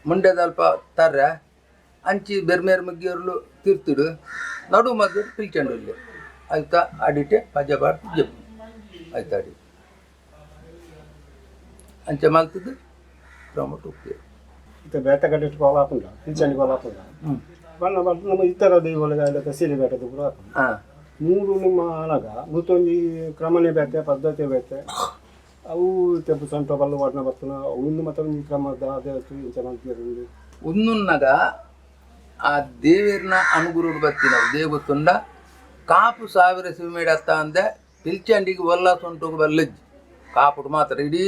ಮುಂಡೆದಲ್ಪ ತರ್ರೆ ಅಂಚಿ ಬೆರ್ಮೇರ್ ಮುಗ್ಗಿಯರ್ಲು ತೀರ್ತಿಡು ನಡು ಮದ್ದು ಪಿಲ್ಚಂಡು ಇಲ್ಲಿ ಆಯ್ತಾ ಅಡಿಟೆ ಪಜ ಬಾರ್ದು ಜಪ್ಪು ಆಯ್ತಾ ಅಡಿ ಅಂಚೆ ಮಲ್ತದ್ದು ಕ್ರಮ ಉಪ್ಪು. ಇತ್ತೆ ಬೇಟೆ ಕಟ್ಟಿಟ್ಟು ಕೋಲ ಹಾಕುಂಡ ಪಿಲ್ಚಂಡಿ ಕೋಲ ಹಾಕುಂಡ ಬಣ್ಣ ಬಣ್ಣ ನಮ್ಮ ಇತರ ದೈವೊಳಗ ಸೀರೆ ಬೇಟದ ಪೂರ ಹಾಕುಂಡ. ಮೂರು ನಿಮ್ಮ ಅನಗ ಮುತ್ತೊಂಜಿ ಕ್ರಮನೇ ಬೇತೆ ಪದ್ಧತಿ ಬೇತೆ. ಅವು ತೆಪ್ಪು ಸೊಂಟ ಬಲ್ಲು ವಾಡ್ನ ಬರ್ತನ ಒಂದು ಮತ್ತೆ ಒಂಜಿ ಕ್ರಮ ಅದೇ ಇಂಚ ಮಲ್ತಿರುಂಡು. ಉನ್ನುನ್ನಗ ಆ ದೇವೇರ್ನ ಅನುಗುರುಡು ಬತ್ತಿನ ದೇವತ್ತುಂಡ ಕಾಪು ಸಾವಿರ ಶಿವಮೇಡತ್ತ ಅಂದೆ ಪಿಲ್ಚಂಡಿಗೆ ಒಲ್ಲ ಸೊಂಟುಗು ಬಲ್ಲಜ್ಜಿ ಕಾಪುಡು ಮಾತ್ರ ಇಡೀ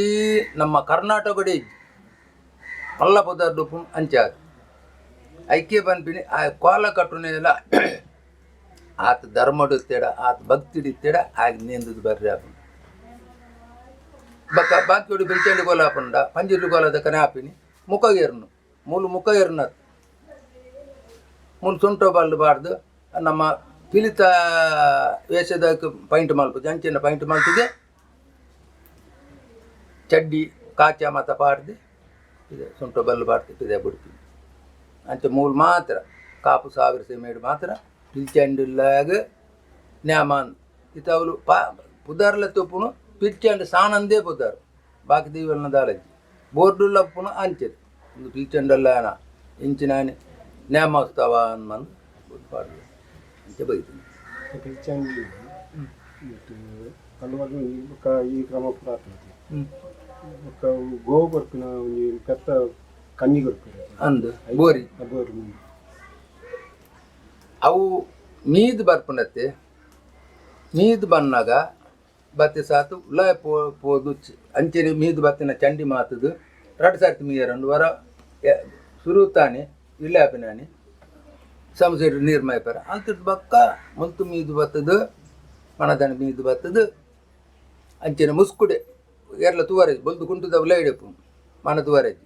ನಮ್ಮ ಕರ್ನಾಟಕಡೆ ಇಜ್ಜಿ ಮಲ್ಲ ಪದಾರ್ಥ ಅಂಚಾದ ಐಕ್ಯ ಪನ್ಪಿನಿ ಆ ಕೋಲ ಕಟ್ಟುನೆಲ್ಲ ಆತ ಧರ್ಮಡು ಇತ್ತೇಡ ಆತ ಭಕ್ತಿಡು ಇತ್ತೇಡ ಆಗ ನೇಂದದು ಬರ್ರಿ ಆಪುಂಡು. ಬಕ್ಕ ಬಾಕಿಯೋಡು ಪಿಲ್ಚಂಡಿ ಕೋಲ ಆಪುಂಡ ಪಂಜಿರ್ಲು ಕೋಲದ ಕನೆ ಆಪಿನಿ ಮುಖಗೇರ್ನು ಮೂಲು ಮುಖಗೇರ್ನ ಮೂಲು ಸೊಂಟೋ ಬಲ್ಲು ಬಾರ್ದು ನಮ್ಮ ಪಿಲಿತ ವೇಷದ ಪೈಂಟ್ ಮಲ್ಪುಜಿ ಅಂಚಿನ ಪೈಂಟ್ ಮಲ್ತದೆ ಚಡ್ಡಿ ಕಾಚ ಮತ ಪಾಡ್ದು ಇದೆ ಸೊಂಟೋ ಬಲ್ಲು ಬಾಡ್ದು ಇದೆ ಬಿಡ್ತೀವಿ. ಅಂಚೆ ಮೂಲು ಮಾತ್ರ ಕಾಪು ಸಾವಿರ ಸೀಮೆಡು ಮಾತ್ರ ಪಿಲ್ಚಂಡಿಲ್ಲಾಗ ನ್ಯಾಮಾನ್ ಇತ್ತವಲು ಪಾ ಪುದಾರ್ಲ ತೊಪ್ಪುನು ಪಿಲ್ಚಂಡು ಸಾನಂದೇ ಪುದಾರು. ಬಾಕಿ ದೀವಲ್ನ ದಾಲಜ್ಜಿ ಬೋರ್ಡುಲ್ಲ ಪುನ ಅಂಚೆದು ಒಂದು ಪಿಲ್ಚಂಡಲ್ಲ ಇಂಚಿನಾನಿ ನೇಮೋತ್ಸವ ಅನ್ಮಂದು ಬೋರ್ಡ್ ಪಾಡ್ದು ಅಂಚೆ ಬೈತೀನಿ. ಪಿಲ್ಚಂಡಿ ಕಲ್ವರ್ನ ಬೊಕ್ಕ ಈ ಕ್ರಮ ಪೂರ ಆತದೆ. ಬೊಕ್ಕ ಗೋವು ಕೊರ್ಪಿನ ಒಂಜಿ ಪೆತ್ತ ಕನ್ನಿ ಕೊರ್ಪಿನ. ಅಂದು ಬೋರಿ. ಬೋರಿ. ಅವು ಮೀದ್ ಬರ್ಪುಂಡತ್ತೆ, ಮೀದ್ ಬನ್ನಾಗ ಬತ್ತಿ ಸಾತು ಉಲಾಯ ಪೋದು ಅಂಚೆನೆ ಮೀದ್ ಬತ್ತಿನ ಚಂಡಿ ಮಾತದು ರಡ್ಡು ಸರ್ತಿ ಮೀಯರಂಡು ವರ ಸುರುತಾನೆ ಇಲ್ಲ ಆಪಿನಾನಿ ಸಮಸೆಡ್ ನೀರು ಮೈಪರ ಅಲ್ತಿಡ್ ಬಕ್ಕ ಮುಲ್ತು ಮೀದು ಬತ್ತದು ಮಣದನ ಮೀದು ಬತ್ತದು ಅಂಚೆನೆ ಮುಸ್ಕುಡೆ ಎರ್ಲ ತುವರೆಜ್ ಬೊಲ್ದು ಕುಂಟುದ ಉಲಾಯ ಇಡಪ್ಪು ಮಣ ತುವರೆಜ್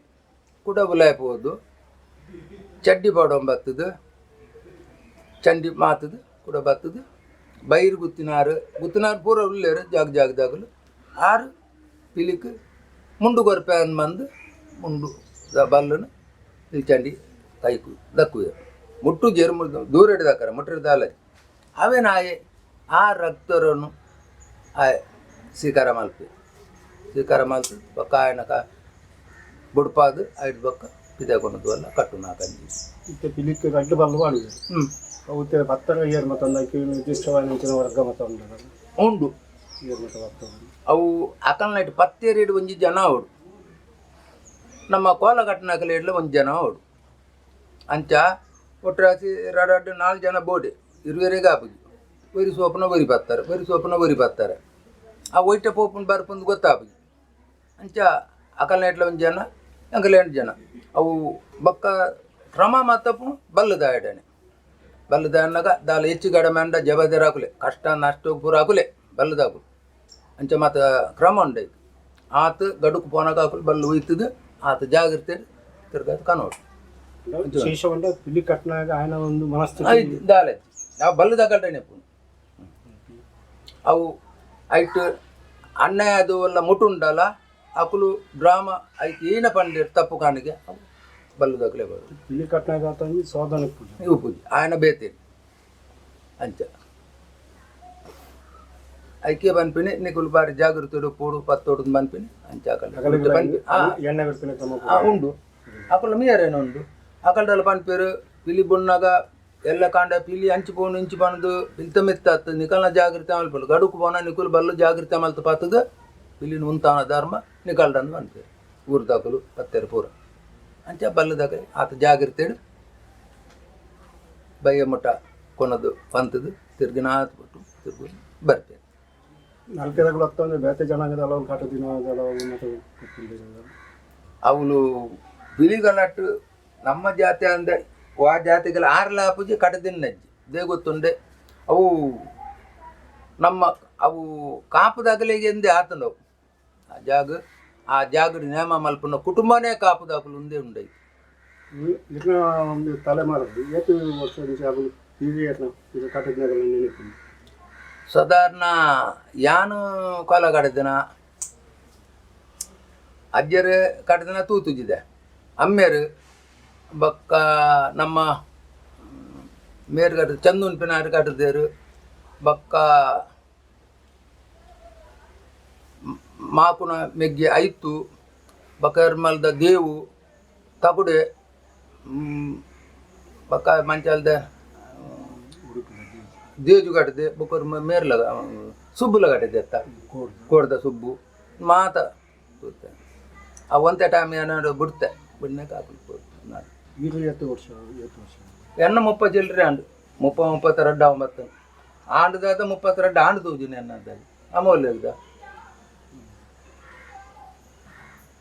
ಕುಡ ಉಲಾಯ ಪೋದು ಚಡ್ಡಿ ಬಾಡೊಂಬ ಬತ್ತದು ಚಂಡಿ ಮಾತದು ಕುಡ ಬತ್ತದು ಬೈರು ಗುತ್ತಿನಾರು ಗುತ್ತಿನಾರು ಪೂರ ಉಲ್ಲೇರು ಜಾಗ ಜಾಗದಾಗಲು ಆರು ಪಿಲಿಕ್ ಮುಂಡು ಕೊರ್ಪೆ ಮಂದು ಮುಂಡು ಬಲ್ಲನು ಚಂಡಿ ಕೈಕು ದಕ್ಕುವೆ ಮುಟ್ಟು ಜೇರು ದೂರ ಹಿಡ್ದಾಕರ ಮುಟ್ಟಿರ ದಾಲ ಅವೇನಾಯೆ ಆ ರಕ್ತರನ್ನು ಆ ಸ್ವೀಕಾರ ಮಲ್ಪೆ ಸ್ವೀಕಾರ ಮಲ್ತು ಬೊಕ್ಕ ಆಯನ ಬುಡ್ಪಾದು ಐದು ಬೊಕ್ಕ ಪಿದಾಕೊನದು ಅಲ್ಲ ಕಟ್ಟು ನಾಕಂಜಿ. ಇತ್ತೆ ಪಿಲಿಕ್ ರಡ್ಡು ಬಲ್ಲು ಪಾಡಿದೆ. ಅವು ಪತ್ತರ ಏರ್ ಮತ್ತೊಂದು ಐಕ್ ನಿರ್ದಿಷ್ಟವಾದ ಅಂಚಿನ ವರ್ಗ ಮತ ಉಂಡು. ಉಂಡು. ಏರ್ ಮತ ಬರ್ತದೆ. ಅವು ಅಕಲ್ನೈಟ್ ಪತ್ತೇರಿಡ್ ಒಂಜಿ ಜನ ಅವಡು ನಮ್ಮ ಕೋಲಘಟ್ಟನಕಲೆ ಇಡ್ಲ ಒಂಜಿ ಜನ ಅವಡು ಅಂಚ ಒಟ್ಟರಾಸಿ ರಡ್ಡು ನಾಲ್ಕು ಜನ ಬೋಡೆ ಇರುವೆರೆಗೆ ಆಪುಜಿ ಒರಿ ಸೋಪನ ಒರಿ ಬತ್ತಾರೆ ಒರಿ ಸೋಪನ ಒರಿ ಬತ್ತಾರೆ ಆ ಒಯ್ಟ ಪೋಪುನ್ ಬರ್ಪುಂದು ಗೊತ್ತಾಪುಜಿ ಅಂಚ ಅಕಲ್ನೈಟ್ಲ ಒಂಜಿ ಜನ ಅಂಕಲ್ ಎಂಟು ಜನ ಅವು ಬೊಕ್ಕ ಕ್ರಮ ಮತ್ತಪ್ಪು ಬಲ್ಲದಾಯಡನೆ ಬಲ್ಲದ ದಾಲ ಹೆಚ್ಚು ಕಡಿಮೆ ಅಂಡ ಜಬದರಾಕುಲೆ ಕಷ್ಟ ನಷ್ಟ ಪೂರ ಆಕುಲೆ ಬಲ್ಲದಾಕುಲು ಅಂಚ ಮಾತ ಕ್ರಮ ಉಂಡೈತು ಆತ ಗಡುಕು ಪೋನಾಗ ಆಕುಲು ಬಲ್ಲು ಒಯ್ತದು ಆತ ಜಾಗ್ರತೆ ತಿರ್ಗಾದ ಕನೋಡು. ವಿಶೇಷವಂಡ ಪಿಲಿ ಕಟ್ನಾಗ ಆಯನ ಒಂದು ಮನಸ್ಥಿತಿ. ಐದು ದಾಲಜ್ಜಿ ನಾವು ಬಲ್ಲದ ಕಲ್ಟನೆ ಅವು ಐಟ್ ಅಣ್ಣ ಅದು ಎಲ್ಲ ಮುಟುಂಡಲ್ಲ ಅಕುಲು ಡ್ರಾಮಾ ಐಟ್ ಏನ ಪಂಡಿರ್ ತಪ್ಪು ಕಾಣಿಗೆ ಅವು ಬಲ್ಲದಕಲೆ ಬರು. ಪಿಲಿ ಕಟ್ನಾಗ ಆತ ಒಂಜಿ ಸೋದನ ಪೂಜೆ. ಇವು ಪೂಜೆ ಆಯನ ಬೇತೆ ಅಂಚ ಐಕೆ ಪನ್ಪಿನಿ ನಿಕುಲು ಬಾರಿ ಜಾಗೃತಿಡು ಪೋಡು ಪತ್ತೋಡು ಪನ್ಪಿನಿ ಅಂಚ ಅಕಲ್ ಪನ್ಪಿ ಎಣ್ಣೆ ಬಿಡ್ಪಿನ ಕ್ರಮ. ಉಂಡು ಅಕುಲು ಮೀಯರೇನು ಉಂಡು ಅಕಲ್ಡಲ್ಲ ಪನ್ಪೇರು ಪಿಲಿ ಬುಣ್ಣಾಗ ಎಲ್ಲ ಕಾಂಡ ಪಿಲಿ ಅಂಚು ಪೋನು ಇಂಚು ಪನದು ಪಿಲ್ತ ಮಿತ್ತ ನಿಕಲ್ನ ಜಾಗೃತಿ ಮಲ್ಪಲು ಗಡುಕು ಪೋನ ನಿಕುಲು ಬಲ್ಲು ಜಾಗೃತಿ ಮಲ್ತ ಪಾತದ ಪಿಲಿನ ಉಂತಾನ ಧರ್ಮ ನಿಕಲ್ಡಂದು ಪನ್ಪೇರು ಊರು ದಾಕಲು ಪತ್ತೇರು ಪೂರ ಅಂಚ ಬಲ್ಲದಾಗ ಆತ ಜಾಗೃತಿ ಬಯ್ಯ ಮುಟ್ಟ ಕೊನದು ಪಂತದು ತಿರ್ಗಿನಾತ್ ಬಿಟ್ಟು ತಿರ್ಗು ಬರ್ತೇನೆ. ನಲ್ಕೆದಗಳು ಅಂದ್ರೆ ಬೇತೆ ಜನಾಂಗದ ಹಲವು ಕಾಟ ದಿನ ಹಲವು ಮತ್ತೆ ಗೊತ್ತಿಲ್ಲ. ಅವಳು ಬಿಳಿಗನಟ್ಟು ನಮ್ಮ ಜಾತಿ ಅಂದ ಆ ಜಾತಿಗಳ ಆರ್ಲ ಪೂಜೆ ಕಡದಿನ್ನಜ್ಜಿ they ಗೊತ್ತುಂಡೆ ಅವು ನಮ್ಮ ಅವು ಕಾಪುದಾಗಲಿಗೆ ಎಂದೇ ಆತನವು ಆ ಜಾಗ ಆ ಜಾಗದ ನೇಮ ಮಲ್ಪುನ ಕುಟುಂಬನೇ ಕಾಪುದಾಕಲು ఉందే ఉండయి. ಇರ್ನ ಒಂದು ತಲೆಮಾರದ್ದು ಏತು ವರ್ಷ ಆಗಲು ಹೀಗೆ ಏರ್ನ ಇದು ಕಾಟದಿನಗಳ ನೆನಪು. ಸಾಧಾರಣ ಯಾನು ಕೋಲ ಕಡದಿನ ಅಜ್ಜರು ಕಡದಿನ ತೂತುಜಿದೆ ಅಮ್ಮೇರು ಬೊಕ್ಕ ನಮ್ಮ ಮೇರು ಕಟ್ಟ ಚಂದುನ್ ಪಿನಾರು ಕಟ್ಟದೇರು ಬೊಕ್ಕ ಮಾಕುನ ಮೆಗ್ಗಿ ಐತು ಬೊಕ್ಕ ಎರ್ಮಲ್ದ ದೇವು ತಗುಡೆ ಬೊಕ್ಕ ಮಂಚಾಲ್ದ ದೇಜು ಕಟ್ಟದೆ ಬೊಕ್ಕ ಮೇರ್ಲ ಸುಬ್ಬುಲ ಕಟ್ಟದೆ ಅತ್ತ ಕೋಡ್ದ ಸುಬ್ಬು ಮಾತ ತೂತೆ. ಆ ಒಂತೆ ಟೈಮ್ ಏನಾದ್ರು ಬಿಡ್ತೆ ಬಿಡ್ನಾಕ ಹಾಕಲು ನಾನು. ಈಗ ಏತು ವರ್ಷ ಏತು ವರ್ಷ? ಎಣ್ಣ 30 ಚಿಲ್ಲರೆ ಆಂಡು 30 32 ಒಂಬತ್ತು ಆಂಡದಾದ 32 ಆಂಡು ತೂಜಿನ ಎನ್ನದಾಗಿ ಅಮೂಲ್ಯದ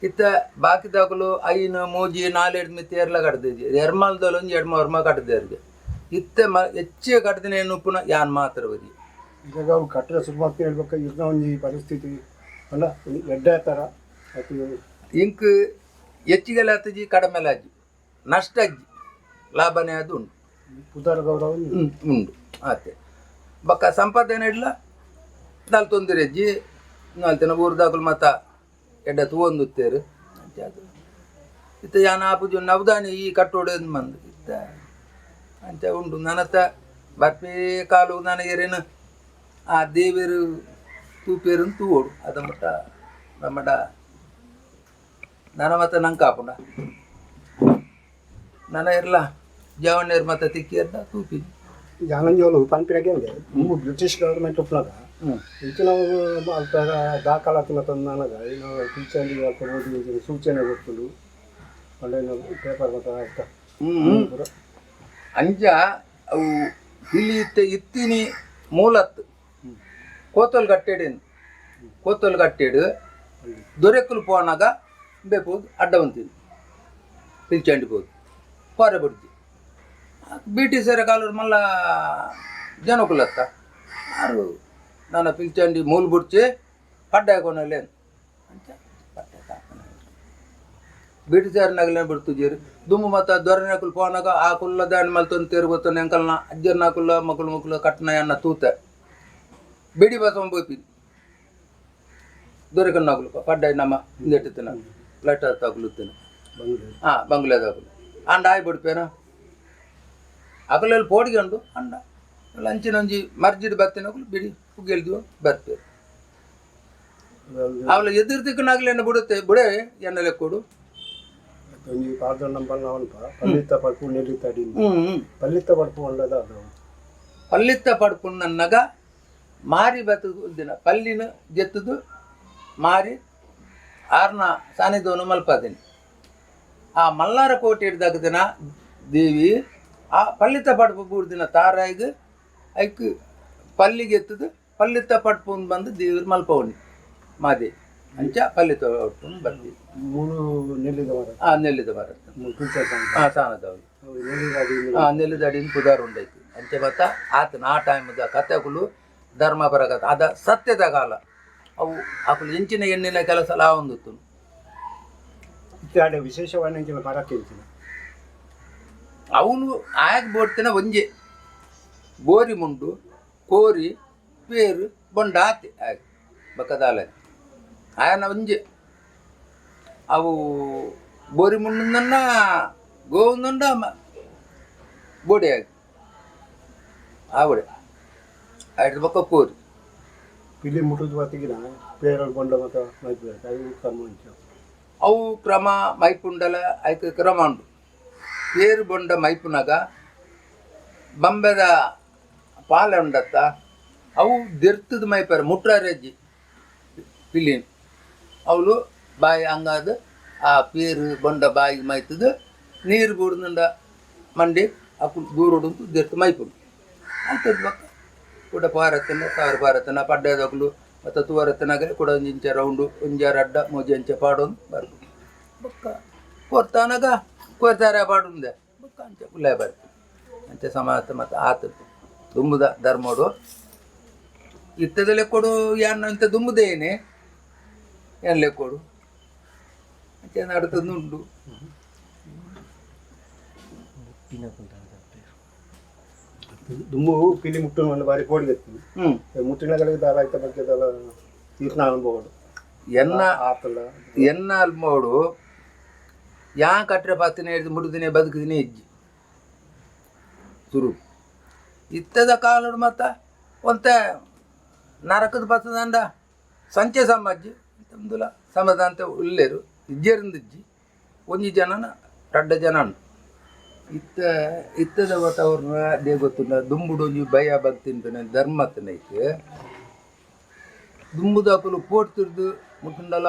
ಇತ್ತ ಬಾಕಿದಾಕಲು ಐನು ಮೂಜಿ ನಾಲೆಡ್ ಮಿತ್ತ ಎರ್ಲ ಕಟ್ದಿದ್ದಿ ಎರ್ಮಲ್ದಲ್ಲ ಒಂಜಿ ಎಡ್ಮ ಒರ್ಮ ಕಟ್ಟದೇರ್ಗೆ ಇತ್ತೆ ಮ ಹೆಚ್ಚು ಕಟ್ಟದಿನ ಏನು ಪುನಃ ಯಾನ್ ಮಾತ್ರ ಬರಿ. ಇವಾಗ ಅವ್ರು ಕಟ್ಟಡ ಶುರು ಮಾಡ್ತೀನಿ ಹೇಳ್ಬೇಕು ಇರ್ನ ಒಂಜಿ ಪರಿಸ್ಥಿತಿ ಅಲ್ಲ ಎಡ್ಡೆ ಥರ ಅದು. ಇಂಕ್ ಹೆಚ್ಚಿಗೆಲ್ಲ ಆತಜಿ ಕಡಿಮೆ ಅಜ್ಜಿ ನಷ್ಟ ಅಜ್ಜಿ ಲಾಭನೇ ಅದು ಉಂಟು. ಪುದರ್ ಗೌರವ. ಉಂಡು ಆತೆ ಬೊಕ್ಕ ಸಂಪಾದನೆ ಇಡ್ಲ ದಾಲ್ ತೊಂದರೆ ಅಜ್ಜಿ ನಾಲ್ತಿನ ಊರ್ದಾಕಲು ಮತ್ತ ಎಡ್ಡ ತೂವೊಂದುತ್ತೇರು ಅಂಚ ಅದು ಇತ್ತ ಯಾನ ಆಪುಜಿ ನವದಾನಿ ಈ ಕಟ್ಟೋಡು ಮಂದು ಇತ್ತ ಅಂಚ ಉಂಡು ನನತ್ತ ಬರ್ಪೇ ಕಾಲು ನನಗೇರೇನು ಆ ದೇವೇರು ತೂಪೇರು ತೂವೋಡು ಅದ ಮಟ್ಟ ನಮ್ಮಡ. ನನ ಮತ್ತ ನಂಗೆ ಕಾಪುಂಡ ನನ ಇರ್ಲ ಜವಣ್ಣೇರು ಮತ್ತ ತಿಕ್ಕಿರ್ದ ತೂಪಿ. ಜಾನಂಜೋಲು ಪನ್ಪಿನಗೆ ಬ್ರಿಟಿಷ್ ಗವರ್ಮೆಂಟ್ ಉಪ್ಪುನಗ ಇಂಚಿನ ಅಲ್ಪ ದಾಖಲಾತಿ ಮತ್ತೊಂದು ಇನ್ನು ಪಿಲ್ಚಂಡಿ ಅಲ್ಪ ಓದಿ ಇಂಚಿನ ಸೂಚನೆ ಕೊರ್ತುಂಡು ಪಂಡ ಪೇಪರ್ ಮತ್ತ ಅರ್ಥ. ಪೂರ. ಅಂಚ ಅವು ಪಿಲಿ ಇತ್ತೆ ಇತ್ತಿನಿ ಮೂಲತ್ತು ಕೋತಲ್ ಕಟ್ಟೆಡೇನು ಕೋತಲ್ ಕಟ್ಟೆಡು ದೊರೆಕುಲು ಪೋನಾಗ ಬೇಕು ಅಡ್ಡ ಬಂತೀನಿ ಪಿಲ್ಚಂಡಿ ಪೋದು ಕೋರೆ ಬಿಡ್ತಿ. ಬ್ರಿಟಿಷರ ಕಾಲದ ಮಲ್ಲ ಜನಕುಲತ್ತ ಆರು ನನ್ನ ಪಿಲ್ಚಂಡಿ ಮೂಲ ಬುಡ್ಚಿ ಪಡ್ಡಾಯ ಕೊನಲೇನು ಅಂಚ ಪಡ್ಡಾಯ ಕಾಪನ. ಬ್ರಿಟಿಷರ್ ನಗಲೇನು ಬಿಡ್ತುಜೇರು ದುಮ್ಮು ಮತ್ತು ದೊರೆನಕುಲು ಪೋನಾಗ ಆ ಕುಲ್ಲ ದಾಣಿ ಮಲ್ತೊಂದು ತೇರು ಗೊತ್ತೊಂದು ಎಂಕಲ್ನ ಅಜ್ಜರ್ನ ಕುಲ್ಲ ಮಕ್ಕಳು ಮಕ್ಕಳು ಕಟ್ಟನ ಅನ್ನ ತೂತ ಬಿಡಿ ಬಸವ ಪೋಪಿ ದೊರೆಕನ್ನಾಗುಲು ಪಡ್ಡಾಯ ನಮ್ಮ ಹಿಂದೆಟ್ಟುತ್ತಿನ ಲೈಟ್ ತಗುಲುತ್ತಿನ. ಬಂಗ್ಲೆ. ಹಾಂ, ಬಂಗ್ಲೆದಾಗುಲು ಅಂಡ ಆಯ್ ಬಿಡ್ಪೇನ ಅಕಲಲ್ಲಿ ಪೋಡಿಗಂಡು ಅಂಡ ಲಂಚಿನೊಂಜಿ ಮರ್ಜಿಡ್ ಬತ್ತಿನಕುಲು ಬಿಡಿ ಪುಗ್ಗೆಲ್ದಿವ ಬರ್ಪೇರು. ಅವಳ ಎದುರು ದಿಕ್ಕನಾಗ್ಲಿ ಬಿಡುತ್ತೆ ಬಿಡೆ ಎನ್ನ ಲೆಕ್ಕೋಡು. ಒಂಜಿ ಪಾಡ್ದೊಂಡ ಪನ್ನ ಪಲ್ಲಿತ್ತ ಪಡ್ಪು ನೆಲ್ಲಿತ್ತ ಅಡಿ. ಹ್ಞೂ. ಪಲ್ಲಿತ್ತ ಪಡ್ಪು ಉಂಡದ ಅದು. ಪಲ್ಲಿತ್ತ ಪಡ್ಪುನ್ನಗ ಮಾರಿ ಬತ್ತು ದಿನ ಪಲ್ಲಿನ ಜೆತ್ತದು ಮಾರಿ ಆರ್ನ ಸಾನಿದೋನು ಮಲ್ಪಾದಿನಿ ಆ ಮಲ್ಲಾರ ಕೋಟೆ ಹಿಡ್ದಾಗ ದಿನ ದೇವಿ ಆ ಪಲ್ಲಿತ್ತ ಪಡ್ಪು ಬೂರ್ದಿನ ತಾರಾಯಿಗ್ ಐಕ್ ಪಲ್ಲಿಗೆ ಎತ್ತದು ಪಲ್ಲಿತ್ತ ಪಡ್ಪು ಬಂದು ದೇವ್ರು ಮಲ್ಪವನಿ ಮಾದೇ ಅಂಚ ಪಲ್ಲಿತ್ತ ಪಡ್ಪು ಬರ್ತೀವಿ. ಮೂರು ನೆಲ್ಲಿದ ಮರ. ಆ ನೆಲ್ಲಿದ ಮರ. ಮೂರು ಪಿಲ್ಚರ್. ಆ ಸಾನದವ್ರು. ನೆಲ್ಲಿದ ಅಡಿ. ಆ ನೆಲ್ಲಿದಡಿನ ಪುದಾರ್ ಉಂಡೈತಿ ಅಂಚೆ ಬತ್ತ ಆತನ ಆ ಟೈಮ್ದ ಕತೆಗಳು ಧರ್ಮಪರ ಕತೆ ಅದ ಸತ್ಯದ ಕಾಲ ಅವು ಅಕುಲು ಎಂಚಿನ ಎಣ್ಣಿನ ಕೆಲಸ ಲಾವೊಂದಿತ್ತು. ಇತ್ತೆ ವಿಶೇಷವಾಗಿ ಇಂಚಿನ ಮರಕ್ಕೆ ಇಂಚಿನ. ಅವನು ಆಗ ಬೋಡ್ತಿನ ಒಂಜೆ ಬೋರಿ ಮುಂಡು ಕೋರಿ ಪೇರು ಬೊಂಡ ಆತೆ ಆಗ ಬಕ್ಕದಾಲ ಆಯನ ಒಂಜೆ ಅವು ಬೋರಿ ಮುಂಡನ್ನ ಗೋವುಂದುಂಡ ಬೋಡಿ ಆಗಿ ಆವಡೆ ಆಯ್ತು ಬಕ್ಕ ಕೋರಿ. ಪಿಲಿ ಮುಟ್ಟುದು ಬತ್ತಿಗಿನ ಪೇರಲ್ ಬೊಂಡ ಮತ್ತ ಮೈಪು ಅವು ಕಮ್ಮಿ ಇಂಚ. ಅವು ಕ್ರಮ ಮೈಪುಂಡಲ ಐಕ್ ಕ್ರಮ ಉಂಡು. ಪೇರು ಬೊಂಡ ಮೈಪುನಗ ಬಂಬೆದ ಪಾಲೆ ಉಂಡತ್ತ ಅವು ದೆರ್ತದ ಮೈಪರ ಮುಟ್ರಾರೆಜ್ಜಿ ಪಿಲಿನ್ ಅವಳು ಬಾಯಿ ಹಂಗಾದ ಆ ಪೇರು ಬೊಂಡ ಬಾಯಿ ಮೈತದ ನೀರು ಬೂಡ್ದುಂಡ ಮಂಡಿ ಅಪ್ಪು ದೂರೊಡುಂತು ದೆರ್ತು ಮೈಪುಂಡು ಆಯ್ತದ ಬಕ್ಕ ಕೂಡ ಪಾರತ್ತನ ಸಾರು ಪಾರತ್ತನ ಪಡ್ಡದಕ್ಲು ಮತ್ತು ತುವರತ್ತನಾಗಲಿ ಕೂಡ ಒಂಜಿ ಇಂಚ ರೌಂಡು ಒಂಜಾರ ಅಡ್ಡ ಮೋಜಿ ಅಂಚ ಪಾಡೊಂದು ಬರ್ಪು ಬೊಕ್ಕ ಕೊರ್ತಾನಗ ಕೊರ್ತಾರೆ ಪಾಡುಂದೆ ಬೊಕ್ಕ ಅಂಚ ಉಲ್ಲಾಯ ಬರ್ಪು ಅಂಚ ಸಮಾಜ ಮತ್ತು ಆತ ದುಂಬುದ ಧರ್ಮೋಡು ಇತ್ತದ ಲೆಕ್ಕೊಡು ಯಾನ್ ಅಂತ ದುಂಬುದೇನೆ ಏನ್ ಲೆಕ್ಕೊಡು ಅಂಚೆ ನಡ್ತದುಂಡು. ದುಮ್ಮು ಪಿಲಿ ಮುಟ್ಟು ಒಂದು ಬಾರಿ ಕೋಡಿಗೆ ಎತ್ತೀನಿ. ಮುಟ್ಟಿನಗಳಿಗೆ ದಾರ ಆಯ್ತ ಬಗ್ಗೆ ದಾಲ ತೀರ್ಣ ಅನುಭವ. ಎನ್ನ ಆತಲ್ಲ. ಎನ್ನ ಅಲ್ಮೋಡು ಯಾ ಕಟ್ರೆ ಪಾತಿನ ಹಿಡ್ದು ಮುಡುದಿನಿ ಬದುಕಿದಿನಿ ಇಜ್ಜಿ ಸುರು ಇತ್ತದ ಕಾಲಡು ಮತ್ತ ಒಂತೆ ನರಕದ ಪತ್ತದಂಡ ಸಂಚೆ ಸಮಾಜಿ ತಂದುಲ ಸಮಾಧಾನ ಉಲ್ಲೇರು ಇಜ್ಜೇರಿಂದ ಇಜ್ಜಿ ಒಂಜಿ ಜನನ ರಡ್ಡ ಜನ ಉಂಟು ಇತ್ತ ಇತ್ತದ ವಾತಾವರಣ ಅದೇ ಗೊತ್ತುಂಡ. ದುಂಬುಡು ಒಂಜಿ ಭಯ ಭಕ್ತಿ ಉಂಟು ಧರ್ಮತ್ತನೈತೆ ದುಂಬುದಾಕುಲು ಪೋಟ್ ತಿರ್ದು ಮುಟ್ಟುಂಡಲ